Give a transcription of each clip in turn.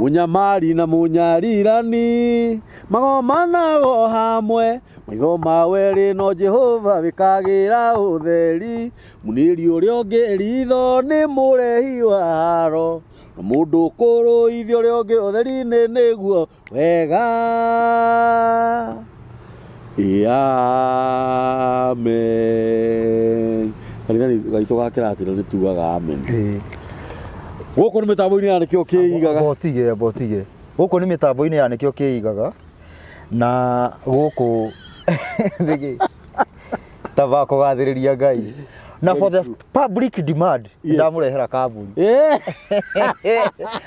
Mũnyamari na mũnyarirani magomanago hamwe, maitho ma werĩ no Jehova wĩkagĩra ũtheri. Mũnĩri ũrĩa ũngĩ ritho nĩ mũrehi wa haro, na mũndũ kũrũithia ũrĩa ũngĩ ũtheri-inĩ nĩguo wega. Ĩ amen. Kanitha gaitũ ga kĩratĩro nĩ tugaga amen. Gũkũ nĩ mĩtambo-inĩ ya nĩkĩo kĩigaga. Botige botige gũkũ nĩ mĩtambo-inĩ ya nĩkĩo kĩigaga na gũkũ thigi taba kũgathĩrĩria Ngai na for the public demand ndamũrehera kambuni.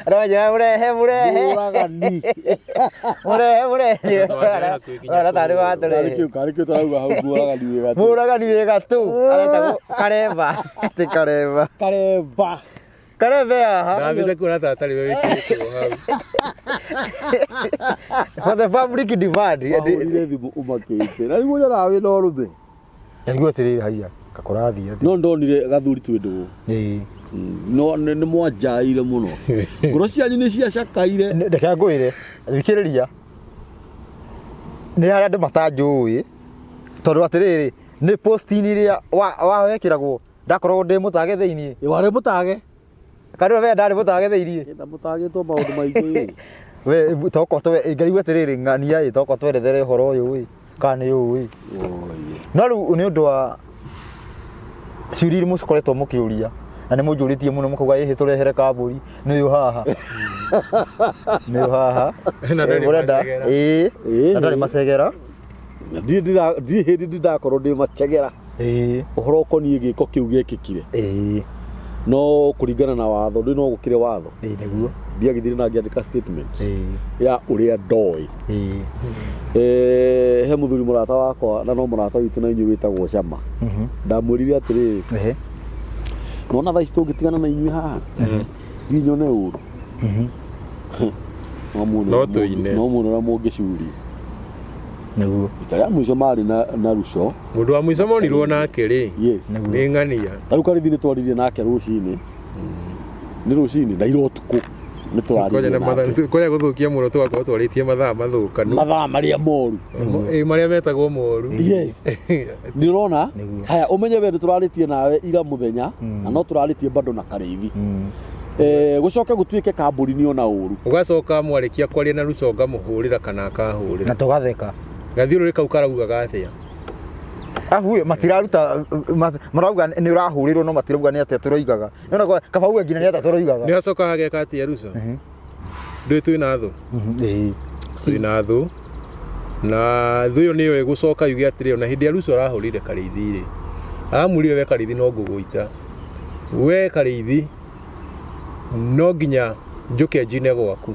Aranjĩra mũrehe mũrehe. Mũragani. Mũrehe mũrehe. Ora tarĩ Karĩ watũrehe. kĩu karĩ kĩu tũrauga hau mũragani wĩ gatũ. Mũragani wĩ gatũ aretagwo Karemba. Ti Karemba. Karemba. Karemba haha. Ndambĩte kuona ta atarĩ we wĩkĩrĩtwo hau. For the public demand. Wahũrire thimũ ũmakĩte. Na nĩguo nyonaga wĩna ũrũme. Nĩguo atĩrĩrĩ haiya kakũrathiĩ atĩ. No ndonire gathuri twĩ ndũgũ. Ĩĩ. No nĩ mwanjaire mũno. Ngoro cianyu nĩ ciacakaire. Reke ngwĩre thikĩrĩria nĩ harĩa andũ matanjũĩ tondũ atĩrĩrĩ nĩ post-inĩ ĩrĩa wekĩragwo ndakoragwo ndĩ mũtage thĩiniĩ. Ĩ warĩ mũtage. Kana we ndarĩ mũtage thĩiniĩ. Ĩ, na mũtagĩtwo maũndũ maingĩ ĩ. We toko twe ngarigwo atĩrĩrĩ ng'ania ĩ toko twerethere ũhoro ũyũ ĩ kana nĩ ũũ ĩ. Oi. No rĩu nĩ ũndũ wa ciũria iria mũkoretwo mũkĩũria na nĩ mũnjũrĩtie mũno mũkauga ĩhĩ tũrehere kambũri nĩ ũyũ haha nĩ ũyũ haha. Na ndarĩ Eh, mũrenda macegera. ĩĩ Ĩĩ. na ndarĩ macegera. Na ndirĩ hĩndĩ ndindakorwo ndĩ macegera. Ĩĩ. Ũhoro ũkoniĩ gĩko kĩu gĩekĩkire. Ĩĩ. No kũringana na watho ndĩ no gũkĩrĩ watho. Ĩĩ nĩguo. Ndiagĩthire na ngĩandĩka statement Ĩĩ. ya ũrĩa ndoĩ. Ĩĩ. Eh, he mũthuri mũrata wakwa na no mũrata witũ na inyuĩ wĩtagwo Cama. Ndamwĩrire atĩrĩrĩ, Ehe. nona thaa ici tũngĩtigana na inyuĩ haha thiĩ nyone ũru. No muone No ũrĩa tũine. no muone ũrĩa mũngĩcuria. Nĩguo. Rita rĩa mũico marĩ na Ruco. Mũndũ wa mũico monirwo nake rĩ Yes. Nĩguo. nĩ ng'ania. Ta rĩu Karĩthi nĩ twaririe nake rũcinĩ. Nĩ rũcinĩ na ira ũtukũ nĩ twaririe nake. Kwanja gũthũkia mũno tũgakorwo twarĩtie mathaa mathũkanu. Mathaa marĩa moru. Ĩ, marĩa metagwo moru. Yes. Nĩ ũrona? Nĩguo. Haya ũmenye we nĩ tũrarĩtie nawe ira mũthenya na no tũrarĩtie bado na Karĩithi. Eh, gũcoke gũtuĩke kambũri nĩ ona ũru. Ũgacoka mwarĩkia kwaria na Ruco ngamũhũrĩra kana akahũrĩra. Na tũgatheka. Gathiũrũrĩ kau karaugaga atĩa? Ahu ĩ, matiraruta marauga nĩ ũrahũrĩrwo no matirauga nĩ atĩa tũroigaga. Nĩona kwa kaba uge nginya nĩ atĩa tũroigaga. Nĩ acoka hageka atĩa Ruco? Ndũĩ twĩna thũ? Ĩĩ. Twĩna thũ. Na thũ ĩyo nĩyo ĩgũcoka yuge atĩrĩ ona hĩndĩ ya Ruco arahũrĩire Karĩithi rĩ. Aramwĩrire we Karĩithi no ngũgũita. We Karĩithi no nginya njũke njine gwaku.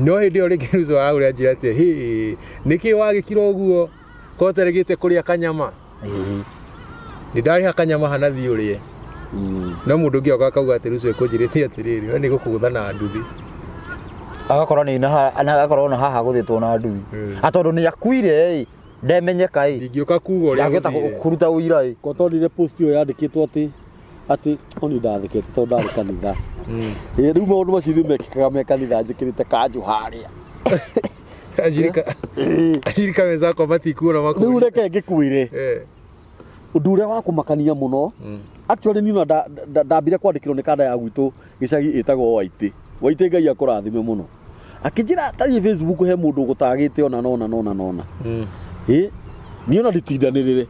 No hĩndĩ ĩyo rĩngĩ Ruco arahũrĩra njĩra atĩ hĩ nĩkĩ wagĩkira ũguo ko ũtaregete kũrĩa kanyama. Nĩ ndarĩha kanyama hana thiĩ ũrĩe. No mũndũ ũngĩ oka akauga atĩ Ruco ĩkũnjĩrĩte atĩrĩrĩ we nĩ gũkũgũtha na nduthi. Agakorwo nĩ na agakorwo na haha gũthĩtwo na nduthi. A tondũ nĩ akuire ĩ ndemenyeka ĩ. Ndingĩũka kuga ũrĩa Ndangĩhota gũthire. kũruta ũira ĩ. Ko tonire post ĩyo yandĩkĩtwo atĩ atĩ oni ndathekete tondũ ndarĩ kanitha. Ĩ, rĩu maũndũ macio ithuĩ mekĩkaga me kanitha njĩkĩrĩte kanjũ harĩa. Ashirika wenzako matikuona Rĩu makũria. reke ngĩkwĩre ũndũ ũrĩa wa kũmakania mũno actually niĩ ona ndambire kwandĩkĩrwo nĩ kanda ya gwitũ gĩcagi ĩtagwo Waitĩ. Waitĩ Ngai akũrathime mũno. Akĩnjĩra tarĩ Facebook he mũndũ ũgũtagĩte ona nona nona nona. Ĩ niĩ ona nditindanĩrĩre.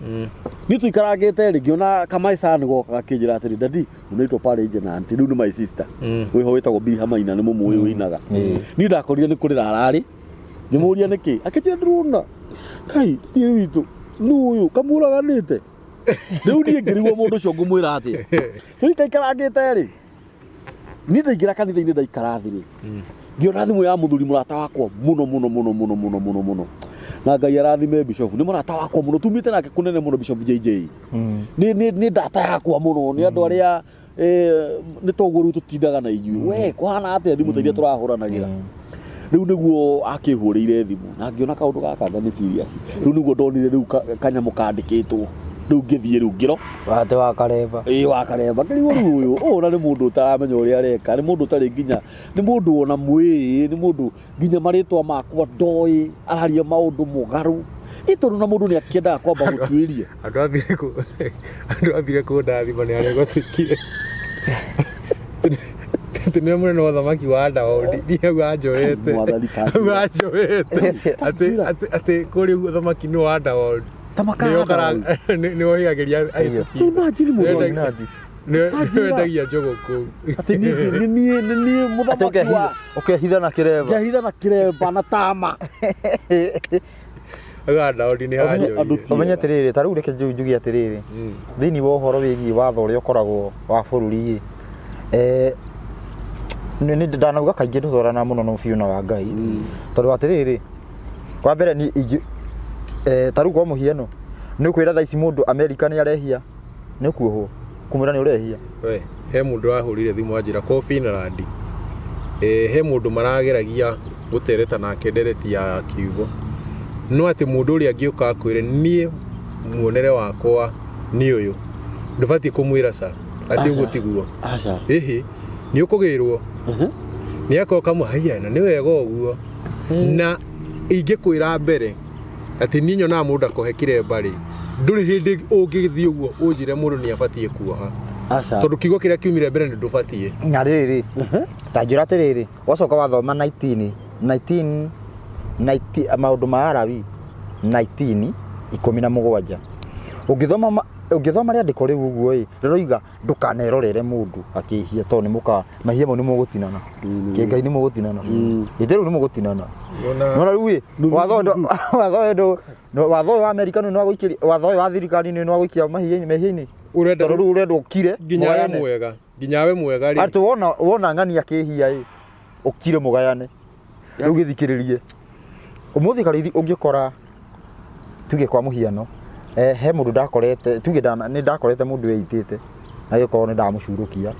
Niĩ tũikarangĩte rĩ ngĩona kamaica nĩ goka gakĩnjĩra atĩrĩ daddy unaitwo pale nje na auntie rĩu nĩ my sister. Wĩho wĩtagwo Bilha Maina nĩ mũmũĩ wĩinaga. Niĩ ndakorire nĩ kũrĩra ararĩ. Ngĩmũria nĩkĩ akĩnjĩra ndĩrona kai niĩ witũ nũ ũyũ kamũraganĩte. Rĩu niĩ ngĩrigwo mũndũ ũcio ngũmwĩra atĩa. Tũikaikarangĩte rĩ niĩ ndaingĩra kanitha-inĩ ndaikara thĩ rĩ ngĩona thimũ ya mũthuri mũrata wakwa mũno mũno mũno mũno mũno mũno mũno na Ngai arathime bishop nĩ mũrata wakwa mũno tumĩte nake kũnene mũno Bishop JJ nĩ ndata yakwa mũno nĩ andũ arĩa nĩ toguo rĩu tũtindaga na inyuĩ we kũhana atĩa thimũ ta iria tũrahũranagĩra rĩu nĩguo akĩhũrĩire thimũ na ngĩona kaũndũ gaka anga nĩ serious rĩu nĩguo ndonire rĩu kanyamũ kandĩkĩtwo. Rĩu ngĩthiĩ rĩu ngĩro Wate wa karemba. Ĩĩ, wa karemba. Ngĩrigwo rĩu ũyũ ũyũ na nĩ mũndũ ũtaramenya ũrĩa areka, nĩ mũndũ ũtarĩ nginya, nĩ mũndũ ona mwĩĩ, nĩ mũndũ nginya marĩtwa makwa ndoĩ, araria maũndũ mũgarũ. Ĩ tondũ na mũndũ nĩ akĩendaga kwamba gũtuĩria. Andũ athire kũ andũ athire kũndathima nĩ arĩa gwatuĩkire. Atĩ nĩwe mũnene wa ũthamaki wa Daudi, niĩ hau anjoete. Mwathani ta Hau anjoete. Atĩ atĩ atĩ kũrĩa ũguo ũthamaki nĩ wa Daudi. Ta makara Nĩwe ũkara- nĩwe ũhĩgagĩria Iyo. Ta imagine mũndũ Nĩwe- Illuminati. nĩwe Tanjĩra. wendagia njũgũ kũu. Atĩ niĩ nĩ niĩ nĩ niĩ Atĩ mũthamaki ũkehitha wa ũkehitha na kĩremba. ngehitha na kĩremba na tama. Hau ha Daudi nĩ Andũ hanjoire. ti- Ũmenye atĩrĩrĩ, ta rĩu reke njuge atĩrĩrĩ, thĩinĩ wa ũhoro wĩgiĩ watho ũrĩa ũkoragwo wa bũrũri ĩ, nĩ ndanauga kaingĩ ndũtwarana mũno no biũ na wa Ngai, tondũ atĩrĩrĩ, wa mbere ni ingĩ ta rĩu kwa mũhiano nĩ ũkwĩra thaa ici mũndũ Amerika nĩ arehia, nĩ ũkuohwo kũmwĩra nĩ ũrehia. We, he mũndũ wahũrire thimũ anjĩra ko Finland he mũndũ marageragia gũtereta nake ndereti ya kiugo, no atĩ mũndũ ũrĩa angĩũka akwĩre niĩ muonere wakwa nĩ ũyũ, ndũbatiĩ kũmwĩra ca atĩ ũguo tiguo. Aca. Ĩhĩ, nĩ ũkũgĩrwo nĩ akoka haiya na nĩ wega ũguo. Na ingĩkwĩra mbere atĩ niĩ nyonaga mũndũ akũhe kĩremba rĩ, ndũrĩ hĩndĩ ũngĩthiĩ ũguo ũnjĩre mũndũ nĩ abatiĩ kuoha. Aca. Tondũ kiugo kĩrĩa kiumire mbere nĩ ndũbatiĩ. Na rĩrĩ, ta njĩra atĩrĩrĩ, wacoka wathoma 19 19 90 maũndũ ma Alawi 19 17, ũngĩthoma ũngĩthoma rĩandĩko rĩu ũguo ĩ, rĩroiga ndũkanerorere mũndũ akĩhia, tondũ nĩ mũka mahia mau nĩ mũgũtinana, kĩngai nĩ mũgũtinana, ĩtĩ rĩu nĩ mũgũtinana. Nona rĩu ĩ, watho ũyũ watho ũyũ watho ũyũ wa Amerika nĩ wa gũikĩria, watho ũyũ wa thirikari nĩ wa gũikia mahia-inĩ mehia-inĩ, Ũrenda tondũ rĩu ũrendwo ũkire nginya we mũgayane. mwega, nginya we mwega rĩ. Atĩ wona wona ng'ani akĩhia ĩ, ũkire mũgayane. Rĩu gĩthikĩrĩrie ũmũthĩ karĩithi, ũngĩkora tuge kwa mũhiano he mũndũ ndakorete, tuge nĩ ndakorete mũndũ weitĩte na gĩkorwo nĩ ndamũcurũkia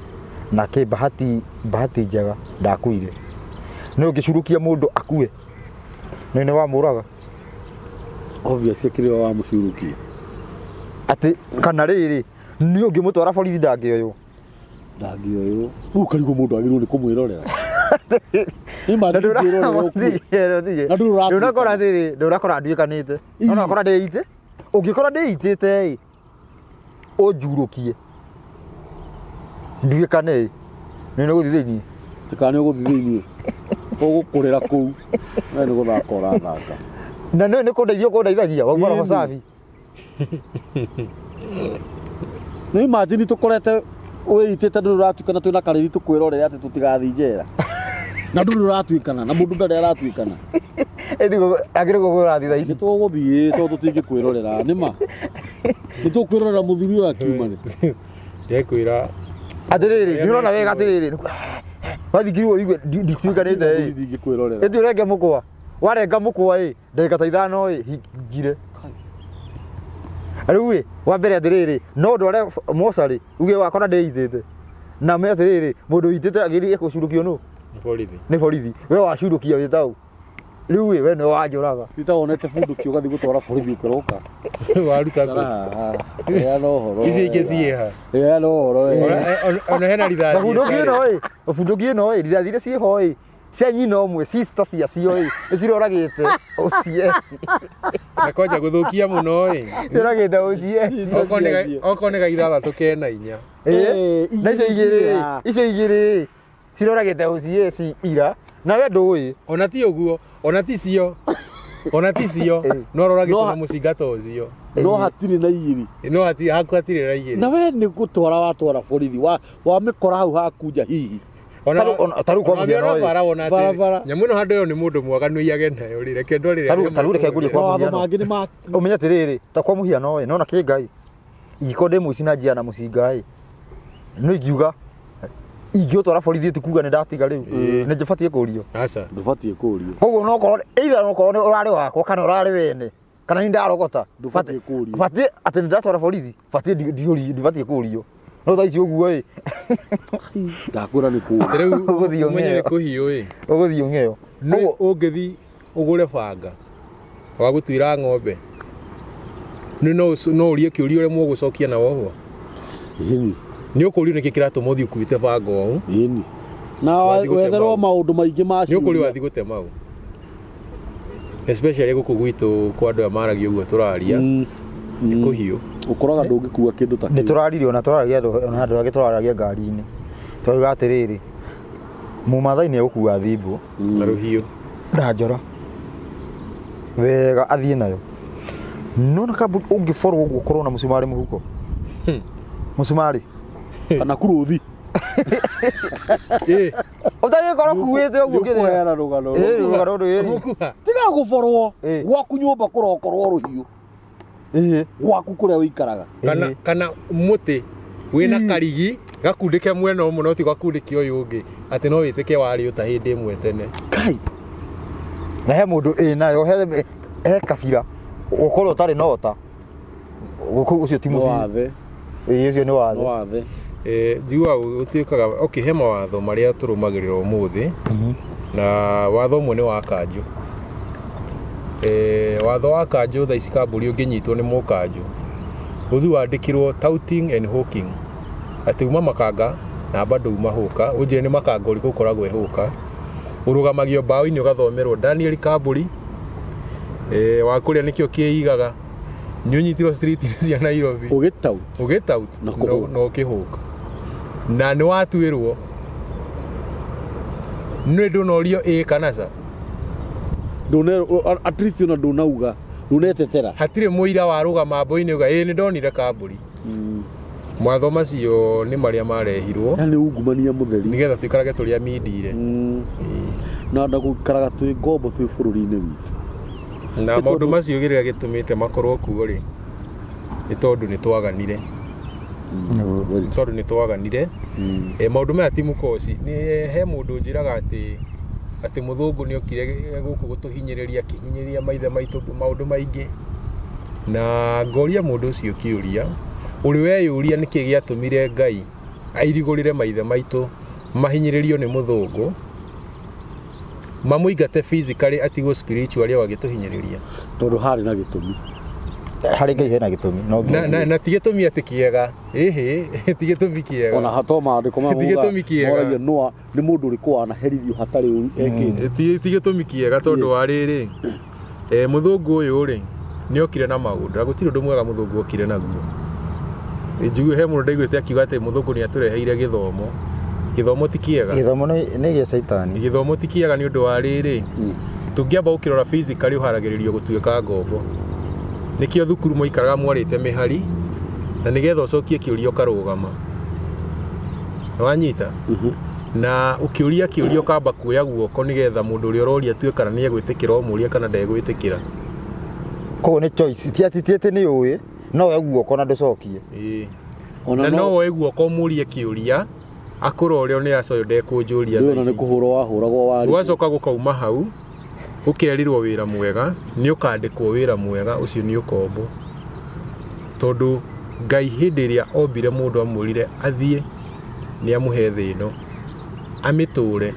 na kĩ bahati bahati njega ndakuire. Nĩ ũngĩcurũkia mũndũ akue, nĩ nĩ wamũraga. Obviously kĩrĩa wamũcurukia. Atĩ kana rĩrĩ, nĩ ũngĩmũtwara borithi ndangĩoywo. Ndangĩoywo. Rĩu ũkarigwo mũndũ agĩrĩirwo nĩ kũmwĩrorera. Nĩ ma Na ndingĩrorera ũkue. Na ndũrĩ ũratuĩkana. Ndũrakora atĩrĩ, ndũrakora nduĩkanĩte, no nakora ndĩite, ũngĩkora ndĩitĩte ĩ, ũnjurũkie nduĩkane ĩ, nĩ nĩ gũthiĩ thĩiniĩ. Kana nĩ ũgũthiĩ thĩiniĩ. Ũgũkũrĩra kũu. We nĩ gũthaka ũrathaka. Na nĩ nĩ kũndeithia ũkũndeithagia wauma roho Ĩni. safi. Nĩ imagine tũkorete wĩitĩte ndũrĩ ũratuĩkana twĩna karĩri tũkwĩrorere atĩ tũtigathiĩ njera. Na ndũrĩ ũratuĩkana na mũndũ ndarĩ aratuĩkana. Agĩrĩ gũkũrathiĩ thaa Nĩ ici. tũgũthiĩ tondũ tũtingĩkwĩrorera nĩ ma. Nĩ tũkwĩrorera mũthuri ũyũ akiuma rĩ. Ndekwĩra Atĩrĩrĩ, nĩ ũrona wega atĩrĩrĩ, wathikirwo ũigue ndituĩkanĩte ĩ, Ndingĩkwĩrorera. ĩtĩ ũrenge mũkwa, warenga mũkwa ĩ, ndagĩka ta ithano ĩ, hingire. Rĩu ĩ, wa mbere atĩrĩrĩ, no ndware mocarĩ, uge wakora ndĩitĩte. Na me atĩrĩrĩ, mũndũ wĩitĩte agĩrĩire gũcurũkio nũ? Nĩ borithi. Nĩ borithi. We wacurũkia wĩ taũ. Rĩu ĩ, we nĩwe wanjũraga. Ti ta wonete bunduki ũgathiĩ gũtwara borithi ũkĩroka. Waruta kũ? Heana ũhoro. Ici ingĩ ciĩha. Heana ũhoro wega. Ona hena rithathi. Bunduki ĩno ĩ, bunduki ĩno ĩ, rithathi iria ciĩho ĩ, cia nyina ũmwe, sister ciacio ĩ, nĩ ciroragĩte OCS. Na kwanja gũthũkia mũno ĩ. Ciroragĩte OCS. Okorwo nĩ ga ithathatũ kena inya. Ĩ, na icio igĩrĩ, icio igĩrĩ ciroragĩte OCS ira, na we ndũĩ. Ona ti ũguo, ona ti cio. Ona ti cio, no roragĩtwo na mũcinga ta ũcio. No hatirĩ na igĩrĩ. No hatirĩ haku hatirĩ na igĩrĩ. Na we nĩ gũtwara watwara borithi, wamĩkora hau hakunja hihi. Tarĩu kwa mũhiano ĩ. Bara wona atĩ Barabara. nyamũ ĩno handũ ĩyo nĩ mũndũ mwaganu iyage nayo rĩ, reke ndwarĩre. Tarĩu reke ngũrie kwa Mawatho mũhiano. mangĩ nĩ ma Ũmenye atĩrĩrĩ, ta kwa mũhiano ĩ, nona kĩ Ngai, ingĩkorwo ndĩ mũici na njia na mũcinga ĩ, no ingiuga ingĩũtwara borithi ti kuga nĩ ndatiga rĩu, nĩ njibatiĩ kũrio. Aca. Ndũbatiĩ kũrio. Koguo no korwo either no korwo ũrarĩ wakwa kana ũrarĩ wene kana nĩ ndarogota, Ndũbatiĩ kũrio. Batiĩ atĩ nĩ ndatwara borithi, batiĩ ndiũrio, ndibatiĩ kũrio. No thaa ici ũguo ĩ, Ndakwĩra nĩ kũrio. Rĩu Ũgũthiĩ ũmenye nĩ ũng'eo. kũhiũ ĩ. Ũgũthiĩ ũng'eo. Nĩ ũngĩthiĩ ũgũre banga wa gũtuĩra ng'ombe. Nĩ no ũrie kĩũria ũremwo gũcokia na wohwo. Ĩni. Nĩ ũkũrio nĩkĩ kĩratũma ũthiĩ ũkuĩte banga ũũ. Ĩni. Na Wathiĩ gũtema wetherwo ũũ. Maũndũ maingĩ ma Nĩ ũkũrio ciũria. wathiĩ gũtema ũũ. Especially gũkũ gwitũ kwa andũ aya maragia ũguo tũraria. Nĩ kũhiũ. Ũkoraga ndũngĩkua kĩndũ ta Nĩ kĩu. tũraririe ona tũraragia andũ ona handũ hangĩ tũraragia ngari-inĩ twauga atĩrĩrĩ, mũmathai nĩ egũkua thimbũ Na rũhiũ. Na njora wega athiĩ nayo, no na kambuni ũngĩborwo ũguo ũkorwo na mũcumarĩ mũhuko, mũcumarĩ Kana kuruthi. Ĩ, ũtagĩkorwo kuĩte ũguo kĩrĩa. Nĩũkũheana rũgano. Ĩ, rũgano rũrũ, ĩ. Mũkuha. Tiga gũborwo. Ĩ. Gwaku nyũmba kũrokorwo rũhiũ. Ĩ. Gwaku kũrĩa ũikaraga. Kana Ĩ. kana mũtĩ wĩna karigi gakundĩke mwena ũmwe no ti gakundĩke ũyũ ũngĩ atĩ no wĩtĩke warĩ ũta hĩndĩ ĩmwe tene. Kai. Na he mũndũ ĩ nayo he kabira ũkorwo ũtarĩ na ũta gũkũ ũcio ti No mũciĩ. wathe. Ĩ, ũcio nĩ No wathe. wathe. Eh, njiguaga gũtuĩkaga okay, he mawatho marĩa tũrũmagĩrĩra ũmũthĩ na watho ũmwe nĩ wa kanjũ. Eh, watho wa kanjũ thaa ici kambũri ũngĩnyitwo nĩ mũkanjũ ũthiĩ wandĩkĩrwo touting and hawking atĩ uma makanga na bado uma hũka ũnjĩre nĩ makanga ũrĩkũ ũkoragwo ĩhũka ũrũgamagio mbaũ-inĩ ũgathomerwo Daniel Kambũri, eh, wa kũrĩa nĩkĩo kĩigaga nĩ ũnyitirwo street-inĩ cia Nairobi Ũgĩtau. Ũgĩtaut Na kũhũka. Na ũkĩhũka na nĩ watuĩrwo nĩ ndũnorio ĩ kana ca. Ndũne at least ona ndũnauga. Ndũnetetera. Hatirĩ mũira warũgama mbũ-inĩ uga ĩ nĩ ndonire kambũri. Mawatho macio nĩ marĩa marehirwo Yani ungumania mũtheri. Nĩgetha tũikarage tũrĩ amindire. Na gũikaraga twĩ ngombo twĩ bũrũri-inĩ witũ. Na Nĩ maũndũ macio kĩrĩa gĩtũmĩte makorwo kuo rĩ nĩ tondũ nĩ twaganire. Very nĩ tondũ nĩ twaganire. E, maũndũ maya ti mũkoci nĩ he mũndũ njĩraga atĩ mũthũngũ nĩ okire gũkũ gũtũhinyĩrĩria akĩhinyĩrĩria maithe maitũ maũndũ maingĩ na ngoria mũndũ ũcio kĩũria ũrĩ weyũria nĩkĩ gĩatũmire Ngai airigũrĩre maithe maitũ mahinyĩrĩrio nĩ mũthũngũ mamũingate physically atigwo spiritually o agĩtũhinyĩrĩria. Tondũ harĩ na gĩtũmi. Harĩ Ngai hena gĩtũmi no na ti gĩtũmi atĩ kĩega ĩhĩ ti gĩtũmi kĩega. Ona to maandĩko Ti gĩtũmi kĩega. Moragia Noa nĩ mũndũ ũrĩkũ wanaherithio hatarĩ ũru ekĩte. Ti gĩtũmi kĩega tondũ wa rĩrĩ, eh, mũthũngũ ũyũ rĩ nĩ okire na maũndũ na gũtirĩ ũndũ mwega mũthũngũ okire naguo. Njigue he mũndũ ndaiguĩte akiuga atĩ mũthũngũ nĩ atũreheire gĩthomo. Gĩthomo ti kĩega. Gĩthomo nĩ gĩa caitani. Gĩthomo ti kĩega nĩ ũndũ wa rĩrĩ, tũngĩamba gũkĩrora physically ũharagĩrĩrio gũtuĩka ngombo. Nĩkĩo thukuru mwaikaraga mwarĩte mĩhari na nĩgetha ũcokie kĩũria ũkarũgama. Nĩwanyita? Na ũkĩũria kĩũria ũkamba kuoya guoko nĩgetha mũndũ ũrĩa ũroria atue kana nĩ egwĩtĩkĩra ũmũrie kana ndegwĩtĩkĩra. Koguo nĩ choice ti atĩ nĩ ũĩ no woe guoko na ndũcokie. Ĩĩ. Ona Na no no woe guoko ũmũrie kĩũria akũrore one aca ũyũ ndekũnjũria ndũĩ thaa ona nĩ ici. kũhũrwo wahũragwo warĩ. Gwacoka gũkauma hau ũkerirwo wĩra mwega nĩ ũkandĩkwo wĩra mwega ũcio nĩ ũkombo tondũ Ngai hĩndĩ ĩrĩa ombire mũndũ amwĩrire athiĩ nĩ amũhe thĩ ĩno amĩtũre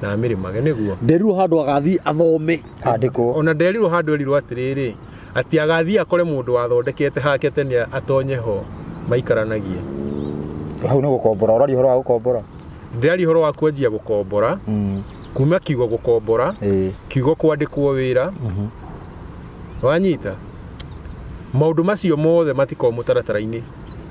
na amĩrĩmage nĩguo. Nderirwo handũ agathiĩ athome. Andĩkwo. Ona nderirwo handũ erirwo atĩrĩrĩ atĩ agathiĩ akore mũndũ wathondekete hake tene atonye ho maikaranagie. Hau nĩ gũkombora ũraria ũhoro wa gũkombora. Ndĩraria ũhoro wa kwanjia gũkombora kuma kiugo gũkombora kiugo kwandĩkwo wĩra wanyita maũndũ macio mothe matikoragwo mũtaratara-inĩ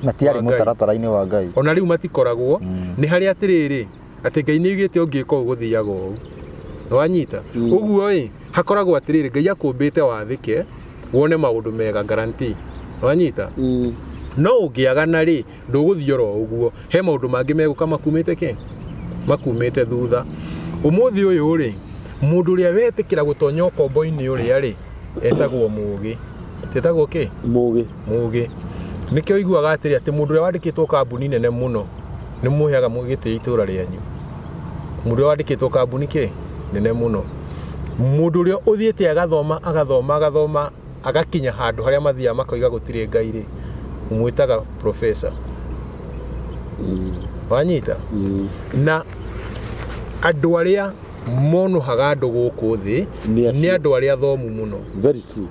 Matiarĩ wa Ngai. Mũtaratara-inĩ wa Ngai. Ona rĩu matikoragwo. Nĩ harĩa atĩrĩrĩ atĩ Ngai nĩ augĩte ũngĩka ũũ gũthiaga ũũ wanyita ũguo ĩ hakoragwo atĩrĩrĩ Ngai akũmbĩte wathĩke wone maũndũ mega guarantee wanyita no ũngĩagana rĩ ndũgũthiĩ oro ũguo he maũndũ mangĩ megũka makumĩte kĩ makumĩte thutha ũmũthĩ ũyũ rĩ mũndũ ũrĩa wetĩkĩra gũtonya ũkombo-inĩ ũrĩa rĩ etagwo mũgĩ tetagwo kĩ? Mũgĩ. Mũgĩ nĩkĩo ũiguaga atĩrĩ atĩ mũndũ ũrĩa wandĩkĩtwo kambuni nene mũno nĩ mũheaga gĩtĩo itũra rĩanyu mũndũ ũrĩa wandĩkĩtwo kambuni kĩ nene mũno mũndũ ũrĩa ũthiĩte agathoma agathoma agathoma agakinya handũ harĩa mathiaga makoiga gũtirĩ Ngai rĩ ũmwĩtaga professor wanyita na andũ arĩa monohaga andũ gũkũ thĩ Nĩ acio. Nĩ andũ arĩa athomu mũno. Very true.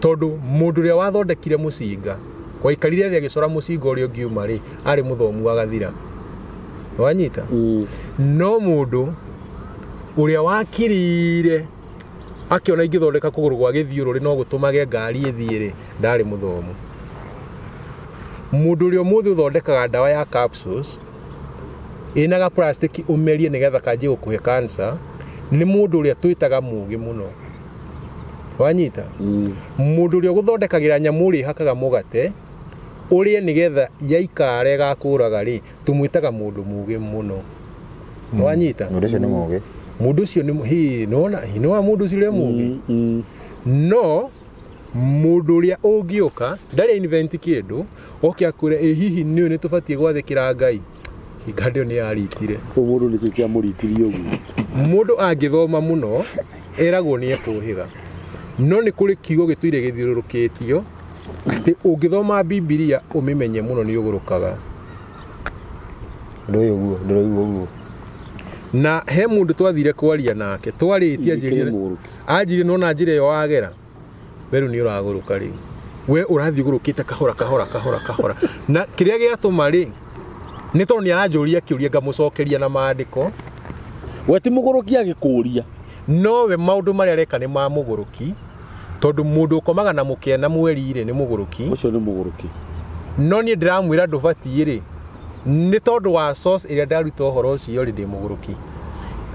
Tondũ mũndũ ũrĩa wathondekire mũcinga, waikarire thĩ agĩcora mũcinga ũrĩa ũngiuma rĩ, arĩ mũthomu agathira. Wanyita? No mũndũ ũrĩa wakirire akĩona ingĩthondeka kũgũrũ gwa gĩthiũrũrĩ no gũtũmage ngari ĩthiĩ rĩ, ndarĩ mũthomu. Mũndũ ũrĩa ũmũthĩ ũthondekaga ndawa ya capsules ĩna ga plastic ũmerie nĩgetha kanjie gũkũhe cancer nĩ mũndũ ũrĩa twĩtaga mũgĩ mũno. Wanyita? Mũndũ ũrĩa ũgũthondekagĩra nyamũ ũrĩa ĩhakaga mũgate ũrĩe nĩgetha yaikara ĩgakũraga rĩ, tũmwĩtaga mũndũ mũgĩ mũno. Wanyita? Mũndũ ũcio nĩ mũgĩ. Mũndũ ũcio nĩ hĩ nĩwona hĩ nĩwona mũndũ ũcio ũrĩa mũgĩ. No mũndũ ũrĩa ũngĩũka ndarĩ invent kĩndũ oke akwĩre ĩ hihi nĩ nĩ tũbatiĩ gwathĩkĩra Ngai, hinga ndĩyo nĩ yaritire. Ũyũ mũndũ nĩkĩ kĩamũritirie ũguo? Mũndũ angĩthoma mũno eragwo nĩ ekũhĩga, no nĩ kũrĩ kiugo gĩtũire gĩthiũrũrũkĩtio atĩ ũngĩthoma Bibilia ũmĩmenye mũno nĩ ũgũrũkaga. Ndũĩ ũguo, ndũraigua ũguo. Na he mũndũ twathire kwaria nake twarĩtie anjĩrire Mũgũrũki. anjĩrire nona njĩra ĩyo wagera we rĩu nĩ ũragũrũka rĩu, we ũrathiĩ ũgũrũkĩte kahora kahora kahora kahora, na kĩrĩa gĩatũma rĩ nĩ tondũ nĩ aranjũria kĩũria ngamũcokeria na maandĩko. We ti mũgũrũki agĩkũria. Nowe maũndũ marĩa areka nĩ ma mũgũrũki, tondũ mũndũ ũkomaga na mũkena mweri rĩ nĩ mũgũrũki. Ũcio nĩ mũgũrũki. No niĩ ndĩramwĩra ndũbatiĩ rĩ, nĩ tondũ wa source ĩrĩa ndaruta ũhoro ũcio rĩ, ndĩ mũgũrũki.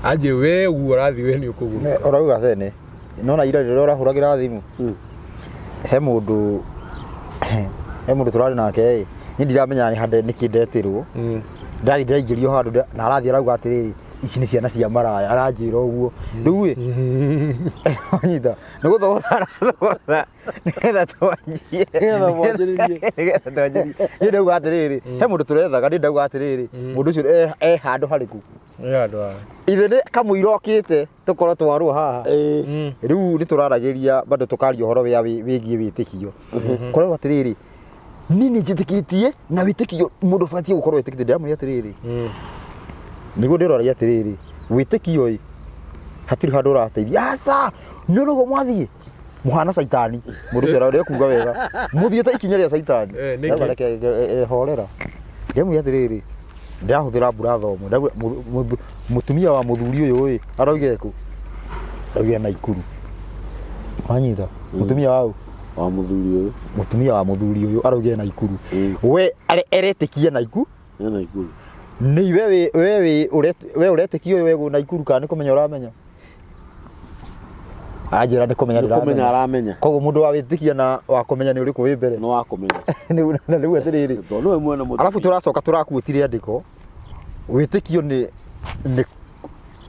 Anjĩ we ũguo ũrathiĩ we nĩ ũkũgũrũka. Ũrauga tene nona ira rĩrĩa ũrahũragĩra thimũ he mũndũ tũrarĩ nake ĩ, niĩ ndiramenya nĩ handũ nĩkĩ ndetirwo. Ndathiĩ ndĩraingĩrio handũ na arathiĩ arauga atĩrĩrĩ, ici nĩ ciana cia maraya, aranjĩra ũguo. Rĩu ĩ, wanyita nĩ gũthogotha arathogotha nĩgetha twanjie. Nĩgetha mwanjĩrĩrie. Nĩgetha twanjĩrĩrie. Niĩ ndauga atĩrĩrĩ, he mũndũ tũrethaga, niĩ ndauga atĩrĩrĩ, mũndũ ũcio e handũ harĩkũ? Nĩ handũ ha. Ithe nĩ kamũira okĩte tũkorwo twarwo haha. Rĩu nĩ tũraragĩria bado tũkaria ũhoro wĩgiĩ wĩtĩkio. Kũrerwo atĩrĩrĩ, niĩ nĩ njĩtĩkĩtie na wĩtĩkio mũndũ ũbatiĩ gũkorwo wĩtĩkĩtie. Ndĩramwĩra atĩrĩrĩ, nĩguo ndĩroragia atĩrĩrĩ, wĩtĩkio ĩ hatirĩ handũ ũrateithia. Aca, nĩ ũrauga mwathiĩ mũhana caitani. Mũndũ ũcio arĩa kuga wega, mũthiĩte ikinya rĩa caitani. Nĩkĩ? Reke horera. Ndĩramwĩra atĩrĩrĩ, ndĩrahũthĩra mbura thomo. Mũtumia wa mũthuri ũyũ ĩ araugire kũ? Araugire Naikuru. Wanyita? Mũtumia wa ũ? Wa mũthuri ũyũ. Mũtumia wa mũthuri ũyũ araugire Naikuru. We aretĩkia Naikuru? Nĩ Naikuru. Nĩ we ũretĩkia ũyũ wegũ Naikuru kana nĩ kũmenya ũramenya? Anjĩra nĩ kũmenya Nĩ kũmenya ndĩramenya. aramenya. Koguo mũndũ wa wĩtĩkia na wa kũmenya nĩ ũrĩkũ wĩ mbere? Nĩ wa kũmenya. Na rĩu atĩrĩrĩ, Tondũ nĩwe mwene mũtumia. Alafu tũracoka tũrakuĩtire andĩko, wĩtĩkio nĩ nĩ